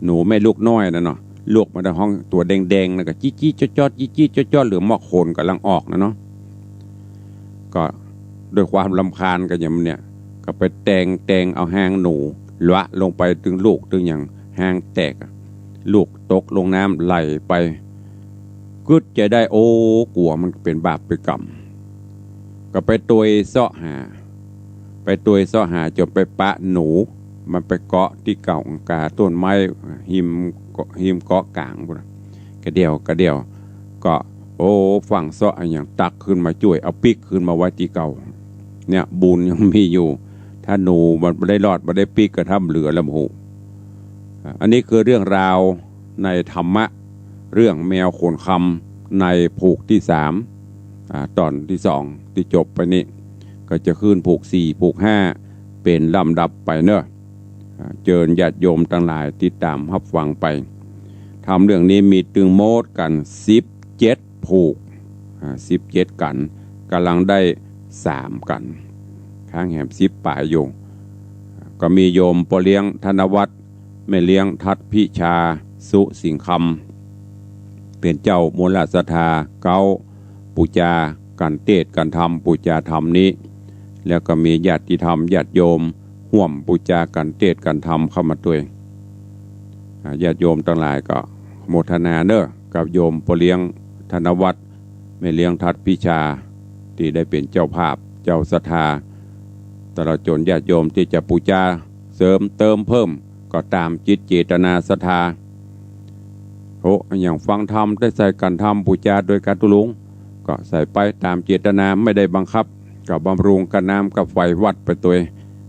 หนูแม่ลูกน้อยนั่นเนาะ ลูกมันจะฮ้องตั๋วแดงๆ แล้วก็จี๊ดๆ จ๊อดๆ จี๊ดๆ จ๊อดๆ หรือมอกโขนก่ำลังออกนั่นเนาะ ก็ด้วยความรำคาญกั๋นอย่างเนี่ย ก็ไปแตง แตงเอาฮางหนูละลงไปตึงลูกตึงหยัง ฮางแตกอะ ลูกตกลงน้ำไหลไป กึ๊ดใจ๋ได้ โอ้ กั๋วมันเป๋นบาปเป๋นกรรม ก็ไปตวยเซาะหา ไปตวยเซาะหาจ๋นไปปะหนู มันไปเกาะตี้เก่ากาต้นไม้ ฮิมเกาะ ฮิมเกาะก๋างปู้นน่ะ กระเดี่ยวกระเดี่ยว ก็ โอ้ ฟั่งเซาะอะหยังตักขึ้นมาจ้วย เอาปิ๊กคืนมาไว้ตี้เก่า เนี่ย บุญยังมีอยู่ ถ้าหนูมันบ่ได้รอด บ่ได้ปิ๊กก็ถ้ำเหลือแล้ว โอ้โห อันนี้คือเรื่องราวในธรรมะ เรื่องแมวโขนคำในผูกตี้สาม อ่า ต๋อนตี้สองตี้จบไปนี้ ก็จะขึ้นผูกสี่ ผูกห้า เป๋นลำดับไปเนาะ อ่า เจิญญาติโยมตังหลายติดต๋ามฮับฟังไป ธรรมเรื่องนี้มีตึงหมดกั๋นสิบเจ็ดผูก อ่า สิบเจ็ดกั๋น ก่ำลังได้สามกั๋น ค้างแหมสิบป๋ายอยู่ ก็มีโยมป้อเลี้ยงธนวัฒน์ แม่เลี้ยงทัดพิชา สุสิงห์คำ เป๋นเจ้ามูลศรัทธาเก๊า ปู๋จากั๋นเตสน์กั๋นธรรม ปู๋จาธรรมนี้ แล้วก็มีญาติธรรมญาติโยมฮ่วมปู๋จากั๋นเตสน์กั๋นธรรมเข้ามาตวย อ่า ญาติโยมตังหลายก็โมทนาเนาะ กับโยมป้อเลี้ยงธนวัฒน์ แม่เลี้ยงทัดพิชา ตี้ได้เป๋นเจ้าภาพ เจ้าศรัทธา ตลอดจ๋นญาติโยมตี้จะปู๋จาเสริมเติมเพิ่ม ก็ต๋ามจิตเจตนาศรัทธา โอ้ อย่างฟังธรรมได้ใส่กั๋นธรรมปู๋จาโดยก๋านตุ๊ลุง ก็ใส่ไปต๋ามเจตนา ไม่ได้บังคับ ก็บำรุงกับน้ำกับไฟวัดไปตวย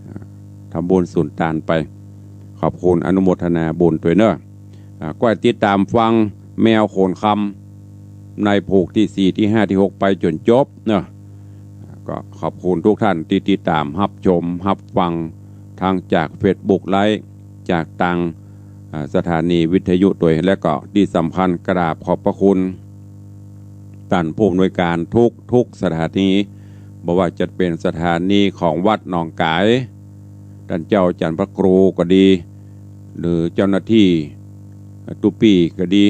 อ่า ทำบุญสุนตานไป ขอบคุณอนุโมทนาบุญตวยเนาะ อ่า ก็ติดต๋ามฟังแมวโขนคำ ในผูกตี้สี่ ตี้ห้า ตี้หก ไปจ๋นจบเนาะ ก็ขอบคุณทุกท่านตี้ติดต๋ามฮับชมฮับฟัง ทั้งจากเฟซบุ๊กไลฟ์ จากตาง อ่า สถานีวิทยุตวย และก็ตี้สำคัญกราบขอบพระคุณต้านผู้อำนวยการทุกๆ สถานี บ่ว่าจะเป๋นสถานีของวัดหนองก๋าย ต้านเจ้าจันทร์พระครูก็ดี หรือเจ้าหน้าตี้ตุ๊ปี้ก็ดี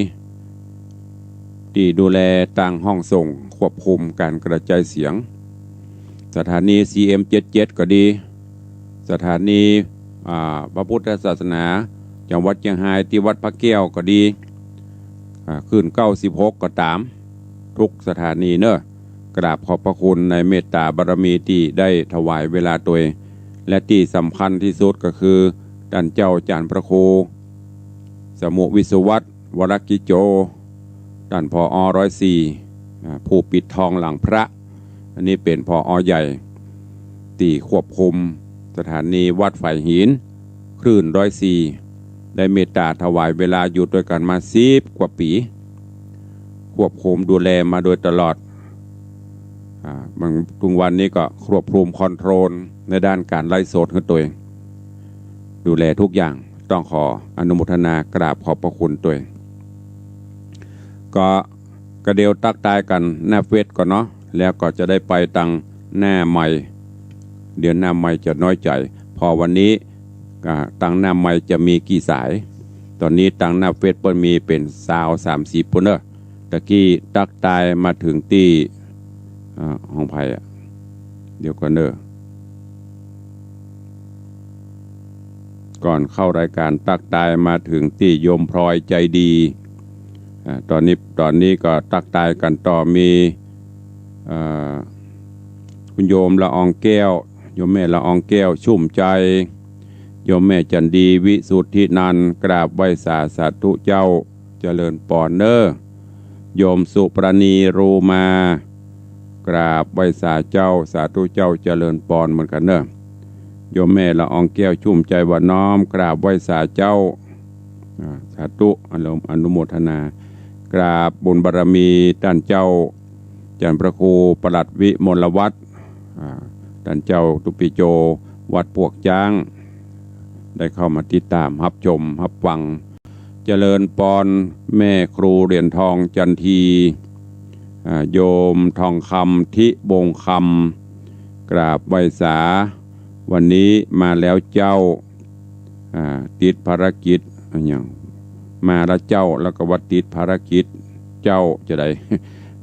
ตี้ดูแลตางห้องส่งควบคุมก๋านกระจายเสียง สถานี ซี เอ็ม เจ็ดเจ็ด ก็ดี สถานี อ่า พระพุทธศาสนา จังหวัดเจียงฮาย ตี้วัดพระแก้วก็ดี อ่า คลื่น เก้าสิบหก ก็ต๋าม ทุกสถานีเนาะ กราบขอบพระคุณในเมตตาบารมีตี้ได้ถวายเวลาตวย และตี้สำคัญตี้สุดก็คือ ต้านเจ้าจันทร์พระครู สมุวิศวัตร วรกิจโจ ต้าน ผอ ร้อยสี่ อ่า ผู้ปิดทองหลังพระ อันนี้เป๋น ผอ ใหญ่ ตี้ควบคุมสถานีวัดฝายหิน คลื่น ร้อยสี่ ได้เมตตาถวายเวลาอยู่ตวยกั๋นมาสิบกว่าปี๋ ควบคุมดูแลมาโดยตลอด อ่า บาง ทุกวันนี้ก็ควบคุมคอนโทรลในด้านก๋านไลฟ์สดหื้อตวย ดูแลทุกอย่าง ต้องขออนุโมทนากราบขอบพระคุณตวย ก็กระเดี่ยวตั๊กตายกั๋นหน้าเฟซก่อนเนาะ แล้วก็จะได้ไปตางหน้าไมค์ เดี๋ยวหน้าไมค์จะน้อยใจ๋ เพราะวันนี้ อ่า ตางหน้าไมค์จะมีกี่สาย ต๋อนนี้ตางหน้าเฟซเปิ้นมีเป๋นซาวสามสิบปู้นเนาะ ตะกี้ตั๊กตายมาเถิงตี้ อ่า ของใผอะ เดี๋ยวก่อนเนาะ ก่อนเข้ารายก๋านตั๊กตายมาเถิงตี้โยมพลอยใจดี อ่า ต๋อนนี้ ต๋อนนี้ก็ตั๊กตายกั๋นต่อ มี เอ่อ คุณโยมละอองแก้ว โยมแม่ละอองแก้ว ชุ่มใจ โยมแม่จันดี วิสุทธินันท์ กราบไหว้สา สาธุเจ้า เจริญปอนเนาะ โยมสุปราณี รูมา กราบไหว้สาเจ้า สาธุเจ้า เจริญปอนเหมือนกั๋นเนาะ โยมแม่ละอองแก้ว ชุ่มใจ หว่านน้อม กราบไหว้สาเจ้า อ่า สาธุ อนุ อนุโมทนา กราบบุญบารมีต้านเจ้า จันทร์พระครูปลัดวิมลวัฒน์ อ่า ต้านเจ้าตุ๊ปี้โจ วัดปวกจ๊าง ได้เข้ามาติดต๋ามฮับชมฮับฟัง เจริญปอนแม่ครูเหรียญทองจันที อ่า โยมทองคำ ทิวงศ์คำ กราบไหว้สา วันนี้มาแล้วเจ้า อ่า ติดภารกิจ อะหยัง มาแล้วเจ้า แล้วก็ว่าติดภารกิจ เจ้าจะใด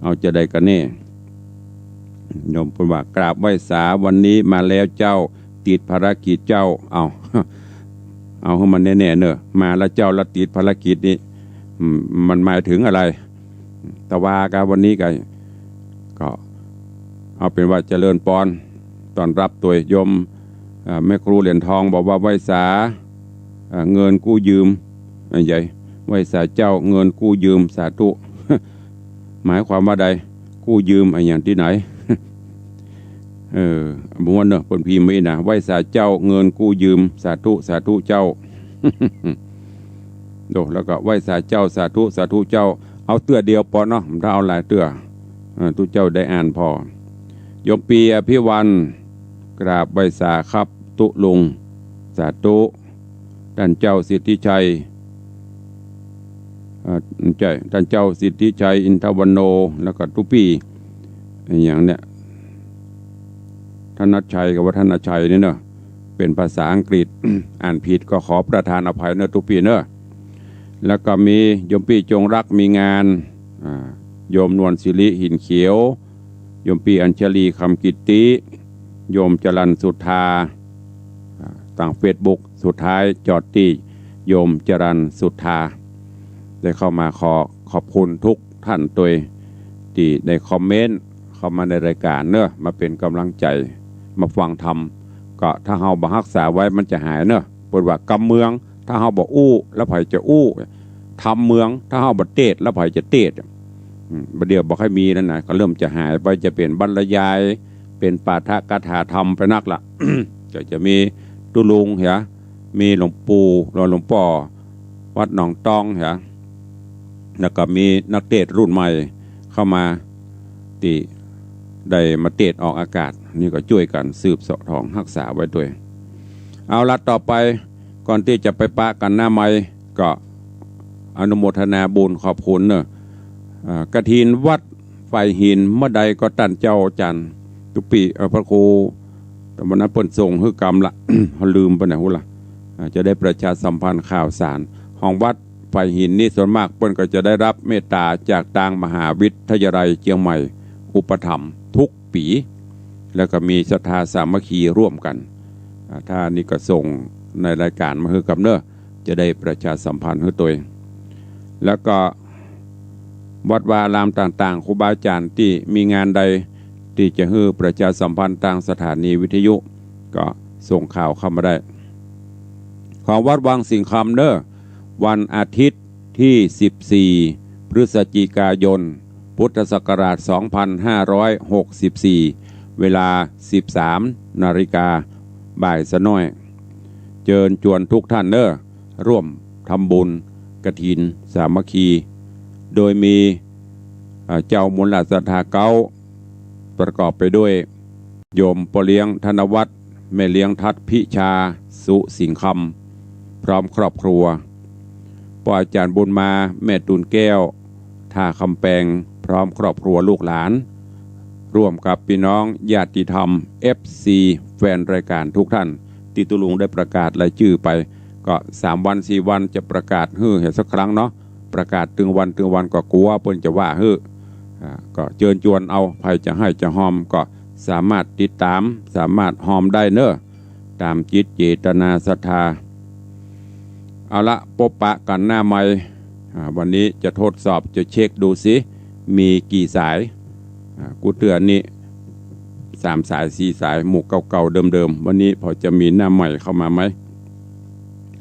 เอาจะใดกั๋นแน่ โยมเปิ้นว่า กราบไหว้สา วันนี้มาแล้วเจ้า ติดภารกิจเจ้า เอา เอาหื้อมันแน่ๆ เนาะ มาแล้วเจ้า แล้วติดภารกิจนี่ อืม มันหมายเถิงอะไร แต่ว่าก็วันนี้ก็ ก็เอาเป๋นว่าเจริญปอน ต้อนฮับตวยโยม อ่า แม่ครูเหรียญทองบอกว่าไหว้สา อ่า เงินกู้ยืม อ่า ใหญ่ ไหว้สาเจ้าเงินกู้ยืม สาธุ หมายความว่าใด กู้ยืมอะหยังตี้ไหน เออ ม่วนเนาะ เปิ้นพิมพ์ไว้นะ ไหว้สาเจ้าเงินกู้ยืม สาธุ สาธุเจ้า โด แล้วก็ไหว้สาเจ้า สาธุ สาธุเจ้า เอาเตื้อเดียวปอเนาะ บ่ต้องเอาหลายเตื้อ เออ ตุ๊เจ้าได้อ่านผ่อ โยมปี้อภิวัน กราบไหว้สาครับตุ๊ลุง สาธุ ต้านเจ้าสิทธิชัย เอ่อ ใจ้ ต้านเจ้าสิทธิชัย อินทวันโน แล้วก็ตุ๊ปี้ อะหยังเนี่ย ธนชชัยกับวัฒนชัยนี่เนาะ เป๋นภาษาอังกฤษ อ่านผิดก็ขอประทานอภัยเนาะตุ๊ปี้เนาะ แล้วก็มีโยมปี้จงรักมีงาน อ่า โยมนวลศิริ หินเขียว โยมปี้อัญชลี คำกิตติ โยมจรัญสุธา อ่า ตางเฟซบุ๊ก สุดท้ายจอดตี้โยมจรัญสุธา ได้เข้ามาขอขอบคุณทุกท่านตวยตี้ได้คอมเมนต์เข้ามาในรายการเนาะ มาเป๋นก๋ำลังใจ๋ มาฟังธรรม ก็ถ้าเฮาบ่ฮักษาไว้มันจะหายเนาะ เปิ้นว่ากำเมือง ถ้าเฮาบ่อู้ แล้วใผจะอู้ ธรรมเมือง ถ้าเฮาบ่เตศน์ แล้วใผจะเตศน์ อืม บ่าเดี่ยวบ่ค่อยมีแล้วนะ ก็เริ่มจะหายไป จะเป๋นบรรยาย เป๋นปาฐกถาธรรมไปนักละ ก็จะมีตุ๊ลุงเหีย มีหลวงปู่ หลวงป้อ วัดหนองตองเหีย แล้วก็มีนักเตศน์รุ่นใหม่เข้ามา ตี้ได้มาเตศน์ออกอากาศ นี่ก็จ้วยกั๋นสืบเสาะถองฮักษาไว้ตวย เอาละ ต่อไป ก่อนตี้จะไปปะกั๋นหน้าไมค์ ก็อนุโมทนาบุญขอบคุณเนาะ อ่า กฐินวัดฝายหิน เมื่อใดก็ต้านเจ้าอาจ๋ารย์ตุ๊ปี้ เอ่อ พระครู แต่วันนั้นเปิ้นส่งหื้อกำละ เฮาลืมไปไหนฮู้ละ อ่า จะได้ประชาสัมพันธ์ข่าวสาร ของวัดฝายหินนี่ส่วนมากเปิ้นก็จะได้รับเมตตาจากตางมหาวิทยาลัยเจียงใหม่อุปถัมภ์ทุกปี๋ แล้วก็มีศรัทธาสามัคคีร่วมกั๋น อ่า ถ้านี่ก็ส่งในรายการมาหื้อกำเนาะ จะได้ประชาสัมพันธ์หื้อตวย แล้วก็วัดวาอารามต่างๆ ครูบาอาจ๋ารย์ตี้มีงานใดตี้จะหื้อประชาสัมพันธ์ตางสถานีวิทยุ ก็ส่งข่าวเข้ามาได้ ของวัดวังสิงห์คำเนาะ วันอาทิตย์ตี้สิบสี่ พฤศจิกายน พุทธศักราชสองพันห้าร้อยหกสิบสี่ เวลาสิบสามนาฬิกา บ่ายสะน้อย เจิญจวนทุกท่านเนาะ ร่วมทำบุญกฐินสามัคคี โดยมี เอ่อ เจ้ามูลราชศรัทธาเก๊า ประกอบไปด้วย โยมป้อเลี้ยงธนวัฒน์ แม่เลี้ยงทัดพิชา สุสิงห์คำ พร้อมครอบครัว ป้ออาจ๋ารย์บุญมา แม่ตูนแก้ว ท่าคำแปง พร้อมครอบครัวลูกหลาน ร่วมกับปี้น้องญาติธรรม เอฟซี แฟนรายการทุกท่าน ตี้ตุ๊ลุงได้ประกาศรายจื้อไป ก็สามวันสี่วันจะประกาศหื้อเหียสักครั้งเนาะ ประกาศตึงวันตึงวันก็กั๋วเปิ้นจะว่าหื้อ อ่า ก็เจิญจวนเอา ใผจะไห้จะฮอมก็สามารถติดต๋าม สามารถฮอมได้เนาะ ต๋ามจิตเจตนาศรัทธา เอาละ ปบปะกั๋นหน้าไมค์ อ่า วันนี้จะทดสอบ จะเช็คดูสิ มีกี่สาย อ่า กู้เตื้อนี้ สามสาย สี่สาย หมู่เก่าๆ เดิมๆ วันนี้พอจะมีหน้าใหม่เข้ามาไหม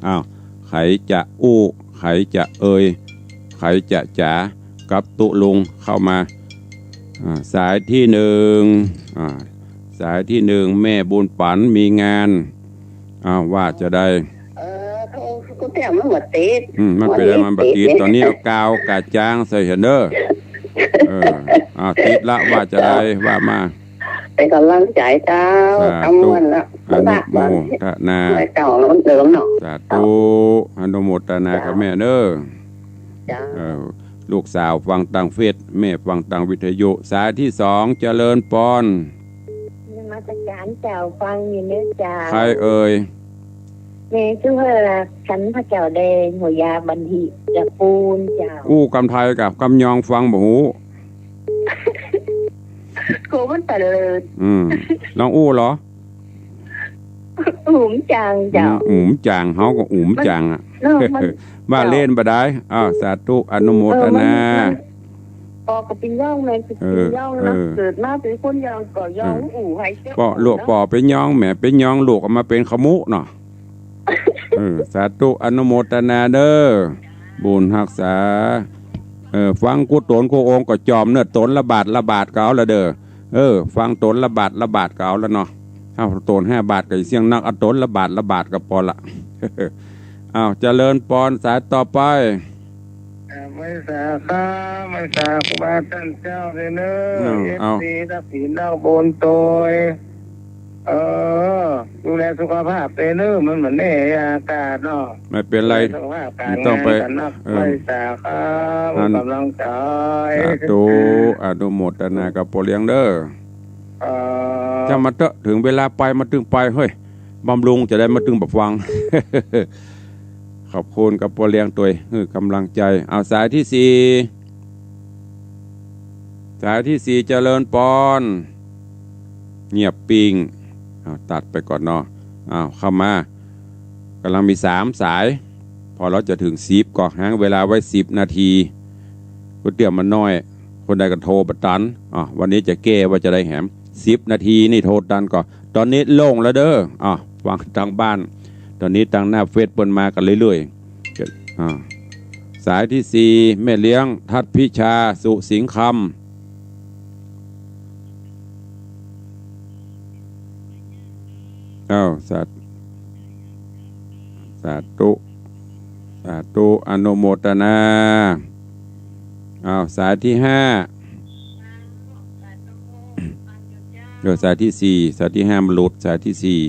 อ้าว ใผจะอู้ ใผจะเอ่ย ใผจะจ๋ากับตุ๊ลุงเข้ามา อ่า สายตี้หนึ่ง อ่า สายตี้หนึ่ง แม่บุญปั๋นมีงาน อ้าว ว่าจาใด เออ เขา เขาแจ้งมันบ่ติด อืม มันเป๋น มันบ่ติด บ่ติด ต๋อนนี้เอากาวกาจ๊างใส่หั้นเน่อ เออ อ้าว ติดละ ว่าจาใด ว่ามา เป๋นก๋ำลังใจ๋เจ้า สาธุ ตำรวจละ อนุโมทนา เจ้าเดิมเนาะ สาธุ อนุโมทนากับแม่เน่อ เจ้า เออ ลูกสาวฟังตางเฟซ แม่ฟังตางวิทยุ สายตี้สอง เจริญปอน นมัสก๋านเจ้า ฟังอยู่เน่อเจ้า ใผเอ่ย แม่จื้อว่าสันพระเจ้าแดง หัวยาบันทิตะปูนเจ้า อู้กำไทยกับกำยองฟังบ่ฮู้ โกมันตะเลิด อืม ลองอู้เหรอ อุ๋มจังเจ้า อืม อุ๋มจัง เฮาก็อุ๋มจังอะ เนาะ มัน ว่าเล่นบ่ได้ อ้าว สาธุ อนุโมทนา เออ มัน มัน ปอก็เป๋นยอง แม่ก็เป๋นยองนะ เออ เกิดมาเป๋นคนยองก็ยอง เออ อู่ไว้เจ้า ปอ ลูก เนาะ ปอเป๋นยอง แม่เป๋นยอง ลูกออกมาเป๋นขมุเนาะ เออ สาธุ อนุโมทนาเน่อ บุญฮักษา เออ ฟังกู้ต๋นกู้องค์ก็จอมเน่อ ต๋นละบาทละบาทก็เอาละเด้อ เออ ฟังต๋นละบาทละบาทก็เอาละเนาะ เอาต๋นห้าบาทก็เสี้ยงนัก เอาต๋นละบาทละบาทก็ปอละ อ้าว เจริญปอน สายต่อไป ไหว้สาครับ ไหว้สาครูบาต้านเจ้าเน่อ อืม เอฟซี เอา ตักศีลตักบุญโตย เออ ดูแลสุขภาพเน่อ มัน มันแน่อากาศเนาะ ไม่เป๋นไร สุขภาพก๋านงาน ไม่ต้องไป กั๋นนัก เออ ไหว้สาครับ อัน ก๋ำลังใจ๋ สาธุ อนุโมทนากับป้อเลี้ยงเน่อ เออ จ้างมันเต๊อะ เถิงเวลาไปมันตึงไป เฮ้ย บำรุงจะได้มันตึงบ่ฟัง ขอบคุณกับป้อเลี้ยงตวย หื้อก๋ำลังใจ๋ เอาสายตี้สี่ สายตี้สี่ เจริญปอน เงียบปิ้ง เอาตัดไปก่อนเนาะ เอาเข้ามา ก่ำลังมีสามสาย พอเฮาจะเถิงสิบก็หังเวลาไว้สิบนาที ก๋วยเตี๋ยวมันน้อย คนใดก็โทรบ่ตัน อ่ะ วันนี้จะแก้ว่าจะได้แหม สิบนาทีนี่โทรตันก่อ ตอนนี้โล่งแล้วเน่อ อ่ะ ฟังตางบ้าน ตอนนี้ตางหน้าเฟซเปิ้นมากั๋นเรื่อยๆ อ่ะ สายตี้สี่ แม่เลี้ยง ทัดพิชา สุสิงห์คำ อ้าว สา สาธุ สาธุ อนุโมทนา อ้าว สายตี้ห้า เออ สายตี้สี่ สายตี้ห้ามันหลุด สายตี้สี่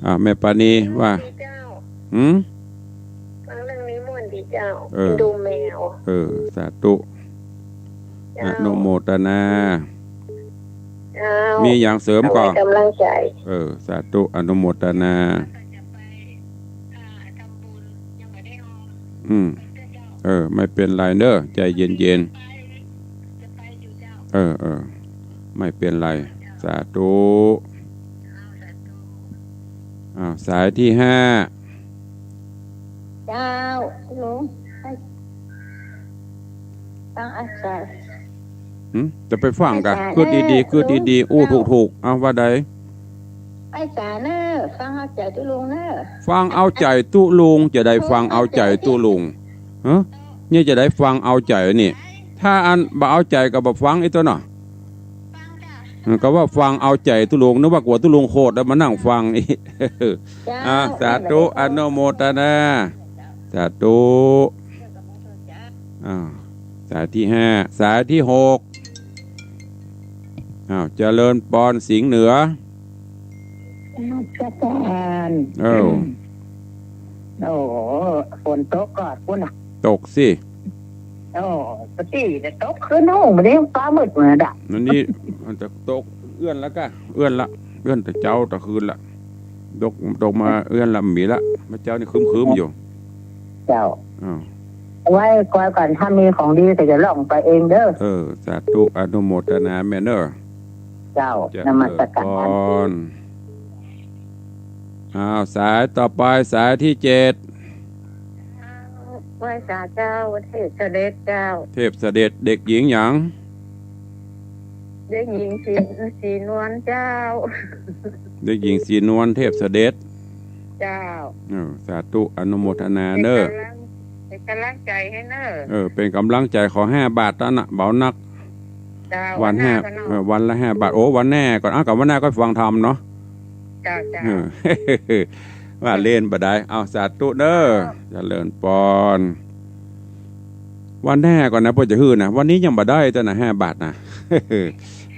อ้าว แม่ปานีว่า เจ้า หืม ฟังเรื่องนี้ม่วนดีเจ้า เออ ดูแมว เออ สาธุ เจ้า อนุโมทนา เจ้า มีหยังเสริมก่อ เอาไว้ก๋ำลังใจ๋ เออ สาธุ อนุโมทนา อืม เออ ไม่เป๋นไรเน่อ ใจ๋เย็นๆ เออ เออ ไม่เป๋นไร สาธุ อ้าว สายตี้ห้า เจ้า ลุง ฟังเอาใจ๋ หืม จะไปฟังก่ะ ฟังเอาใจ๋ กึ๊ดดีๆ เน่อ กึ๊ดดีๆ ลุง อู้ เจ้า ถูกๆ เอาว่าใด ไหว้สาเน่อ ฟังเอาใจ๋ตุ๊ลุงเน่อ ฟังเอาใจ๋ตุ๊ลุง จะได้ฟังเอาใจ๋ตุ๊ลุง ฮะ เนี่ยจะได้ฟังเอาใจ๋นี่ ถ้าอันบ่เอาใจ๋ก็บ่ฟังอีกตั๋วเนาะ ก็ว่าฟังเอาใจ๋ตุ๊ลุง นึกว่ากั๋วตุ๊ลุงโขดแล้วมานั่งฟังอีก เจ้า อ่า สาธุ อนุโมทนา สาธุ อ้าว สายตี้ห้า สายตี้หก อ้าว เจริญปอน สิงห์เหนือ นมัสการ เอ้า โอ้โห ฝนตกก่อนปุ้นน่ะ ตกสิ โอ้ ปกติจะตกคืนนู่น บ่านี้ฟ้ามืดเหมือนดะ อันนี้มันจะตกเอื้อนแล้วก่ะ เอื้อนละ เอื้อนแต่เจ๊าแต่คืนละ ตก ตกมาเอื้อนละ มีละ เมื่อเจ๊านี่ครึ้มๆ อยู่ เจ้า อ้าว เอาไว้ก่อนก่อน ถ้ามีของดีก็จะล่องไปเองเด้อ เออ สาธุ อนุโมทนาแม่เน่อ เจ้า เจริญ นมัสการ พร อ้าว สายต่อไป สายตี้เจ็ด ไหว้สาเจ้า เทพเสด็จเจ้า เทพเสด็จ เด็กหญิงหยัง เด็กหญิงศรี ศรีนวลเจ้า เด็กหญิงศรีนวล เทพเสด็จ เจ้า เออ สาธุ อนุโมทนาเน่อ เป๋นก๋ำลัง เป๋นก๋ำลังใจ๋หื้อเน่อ เออ เป๋นก๋ำลังใจ๋ ขอห้าบาทเต้านั้นน่ะ เบานัก เจ้า วันห้า วันหน้าก็เนาะ เออ วันละห้าบาท โอ้ วันหน้าก่อน อ้าว กับวันหน้าก็ฟังธรรมเนาะ เจ้า เจ้า เออ ว่าเล่นบ่ได้ เอา สาธุเน่อ เจ้า เจริญปอน วันหน้าก่อนนะ เปิ้นจะหื้อนะ วันนี้ยังบ่ได้เต้านะ ห้าบาทนะ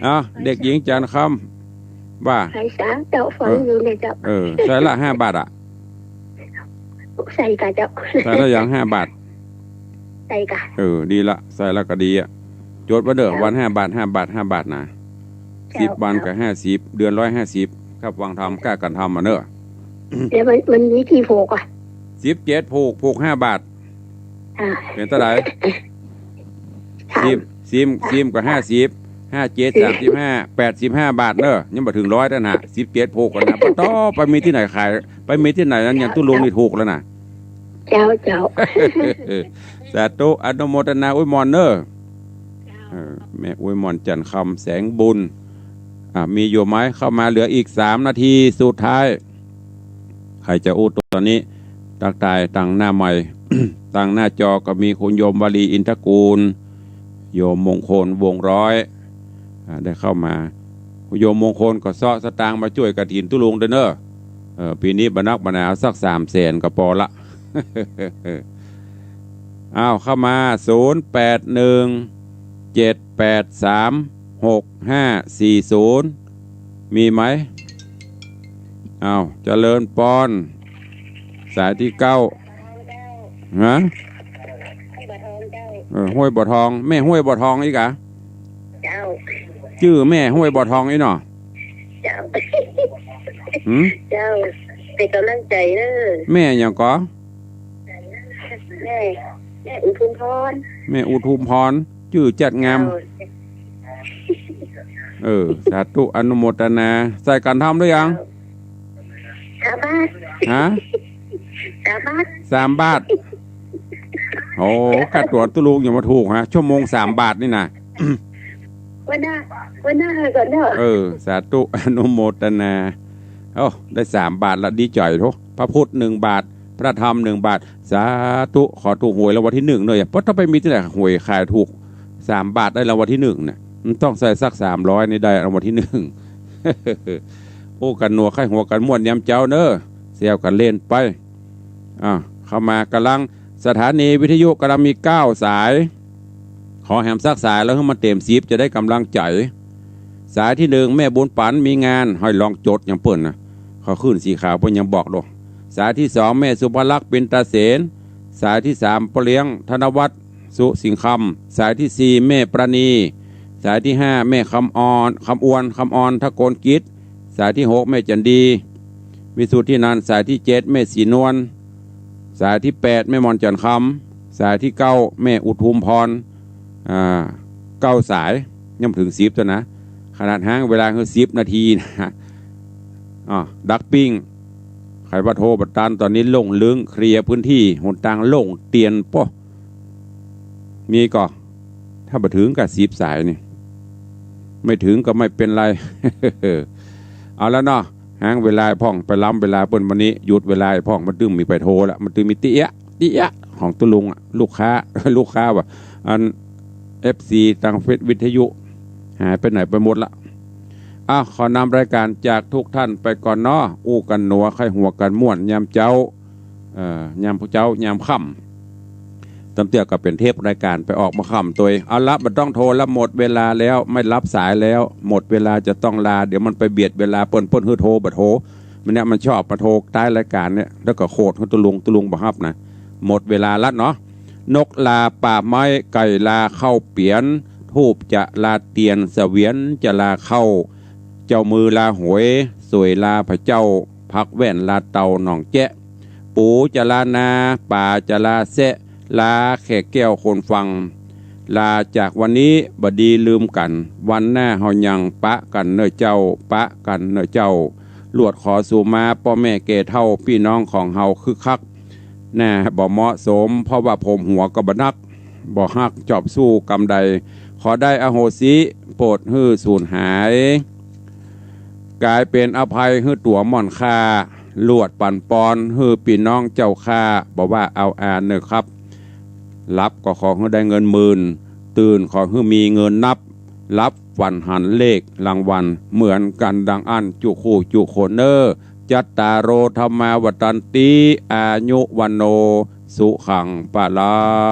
เอา เด็กหญิงจันทร์คำ ว่า ไหว้สาเจ้า ฟังอยู่เนี่ยเจ้า เออ ใส่ละห้าบาทอะ ใส่ก่ะเจ้า ใส่ละหยัง ห้าบาท ใส่ก่ะ เออ ดีละ ใส่ละก็ดีอะ จดไว้เน่อ เจ้า วันห้าบาท ห้าบาท ห้าบาทนะ เจ้า สิบวันก็ เจ้า ห้าสิบ เดือนร้อยห้าสิบ ครับ ฟังธรรม ก้ากั๋นทำมาเน่อ เดี๋ยวมัน มันมีกี่ผูกอะ สิบเจ็ดผูก ผูกห้าบาท อ่า เป๋นเต้าใด สาม สิบ สิบ สิบก็ห้าสิบ ห้าเจ็ด สามสิบห้า แปดสิบห้าบาทเน่อ ยังบ่เถิงร้อยเต้านะ สิบเจ็ดผูกก่อนนะ ปะโต้ ไปมีตี้ไหนขาย ไปมีตี้ไหนนั้น อย่างตุ๊ลุงนี่ถูกแล้วนะ เจ้า เจ้า สาธุ อนุโมทนาอวยมอนเน่อ เจ้า เออ แม่อวยมอนจันทร์คำ แสงบุญ อ่ะ มีอยู่ไหม เข้ามา เหลืออีกสามนาทีสุดท้าย ใผจะอู้ต๋อนนี้ ตั๊กตายตางหน้าไมค์ ตางหน้าจอก็มีคุณโยมวลี อินทกูล โยมมงคล วงศ์ร้อย อ่า ได้เข้ามา คุณโยมมงคลก็เซาะสตางค์มาจ้วยกฐินตุ๊ลุงตวยเน่อ เออ ปี๋นี้บ่นักบ่หนา สักสามแสนก็ปอละ อ้าว เข้ามา ศูนย์แปดหนึ่ง เจ็ดแปดสาม หกห้าสี่ศูนย์ มีไหม อ้าว เจริญปอน สายตี้เก้า ฮะ ห้วยบ่อทองเจ้า เออ ห้วยบ่อทอง แม่ห้วยบ่อทองอี้กา เจ้า จื้อแม่ห้วยบ่อทองอี้เนาะ เจ้า หืม เจ้า เป๋นก๋ำลังใจ๋เน่อ แม่หยังก่อ แม่ แม่อุทุมพร แม่อุทุมพร จื้อจัดงาม เจ้า เออ สาธุ อนุโมตนา ใส่ขันธรรมหรือยัง สามบาท ฮะ สามบาท สามบาท โอ้ ค่าตั๋วตุ๊ลุงยังบ่ถูกฮะ ชั่วโมงสามบาทนี่นะ หัวหน้า หัวหน้าก่อนเนาะ เออ สาธุ อนุโมตนา โอ้ ได้สามบาทละ ดีใจ๋โถ พระพุทธหนึ่งบาท พระธรรมหนึ่งบาท สาธุ ขอถูกหวยรางวัลตี้หนึ่งเน่อ เพราะถ้าไปมีตี้ไหนหวยขายถูก สามบาทได้รางวัลตี้หนึ่งเนี่ย มันต้องใส่สักสามร้อยนี่ได้รางวัลตี้หนึ่ง อู้กั๋นหนัวใค่หัวกั๋นม่วนยามเจ๊าเน่อ แซวกั๋นเล่นไป อ่า เข้ามา ก๋ำลัง สถานีวิทยุก๋ำลังมีเก้าสาย ขอแหมสักสายแล้วหื้อมันเต๋มสิบ จะได้ก๋ำลังใจ๋ สายตี้หนึ่ง แม่บุญปั๋นมีงาน ห้อยลองจดอย่างเปิ้นนะ เขาขึ้นสีขาวเปิ้นยังบอกดอก สายตี้สอง แม่สุภลักษณ์ ปินตาเสน สายตี้สาม ป้อเลี้ยง ธนวัฒน์ สุสิงห์คำ สายตี้สี่ แม่ปราณี สายตี้ห้า แม่คำออน คำอวน คำออน ทะโกนกิจ สายตี้หก แม่จันดี วิสุทธินันท์ สายตี้เจ็ด แม่ศรีนวล สายตี้แปด แม่หม่อนจันทร์คำ สายตี้เก้า แม่อุทุมพร อ่า เก้าสาย ยังบ่เถิงสิบเตื้อนะ ขนาดห้างเวลาคือสิบนาทีนะ อ่า ดักปิ้ง ใผว่าโทรบ่ตัน ต๋อนนี้โล่งลึง เคลียร์พื้นตี้ หนตางโล่งเตียนป้อ มีก่อ ถ้าบ่เถิงก็สิบสายนี่ ไม่เถิงก็ไม่เป๋นไร เอาละเนาะ ห้างเวลาพ่อง ไปล้ำเวลาเปิ้น วันนี้หยุดเวลาพ่อง มันตึงมีไปโทรละ มันตึงมีเตี้ยะ เตี้ยะ ของตุ๊ลุงอะ ลูกค้า ลูกค้าว่า อัน เอฟซี ตางเฟซวิทยุ หายไปไหนไปหมดละ อ่ะ ขอนำรายก๋านจากทุกท่านไปก่อนเนาะ อู้กั๋นหนัวใค่หัวกั๋นม่วนยามเจ๊า เอ่อ ยามเจ๊า ยามค่ำ ตำเตื้อก็เป๋นเทปรายก๋านไปออกมาค่ำตวย เอาละ บ่ต้องโทรละ หมดเวลาแล้ว ไม่รับสายแล้ว หมดเวลาจะต้องลา เดี๋ยวมันไปเบียดเวลาเปิ้น เปิ้นหื้อโทรบ่โทร มันเนี่ยมันชอบมาโทรต๊ายรายก๋านเนี่ย แล้วก็โขดหื้อตุ๊ลุง ตุ๊ลุงบ่ฮับนะ หมดเวลาละเนาะ นกลาป่าไม้ ไก่ลาข้าวเปียน ธูปจะลาเตียน เสวียนจะลาข้าว เจ้ามือลาหวย สวยลาพระเจ้า ผักแว่นลาเต่าหนองแจ๊ะ ปูจะลานา ป๋าจะลาแซะ ลาแขกแก้วคนฟัง ลาจากวันนี้บ่ดีลืมกั๋น วันหน้าเฮายังปะกั๋นเน่อเจ้า ปะกั๋นเน่อเจ้า ลวดขอสู่มา ป้อแม่แก่เฒ่า ปี้น้องของเฮาคึกคัก หน้าบ่เหมาะสม เพราะว่าผมหัวก็บ่นัก บ่ฮักจอบสู้กำใด ขอได้อโหสิ โปรดหื้อสูญหาย ก๋ายเป๋นอภัยหื้อตั๋วม่อนข้า ลวดปั๋นปอนหื้อปี้น้องเจ้าข้า บ่ว่าเอาอาเน่อครับ หลับก็ขอหื้อได้เงินหมื่น ตื่นขอหื้อมีเงินนับ หลับฝันหันเลขรางวัล เหมือนกั๋นดังอั้นจุคู่จุคนเน่อ จัตตาโร ธัมมา วัฑฒันติ อายุ วัณโณ สุขัง พลัง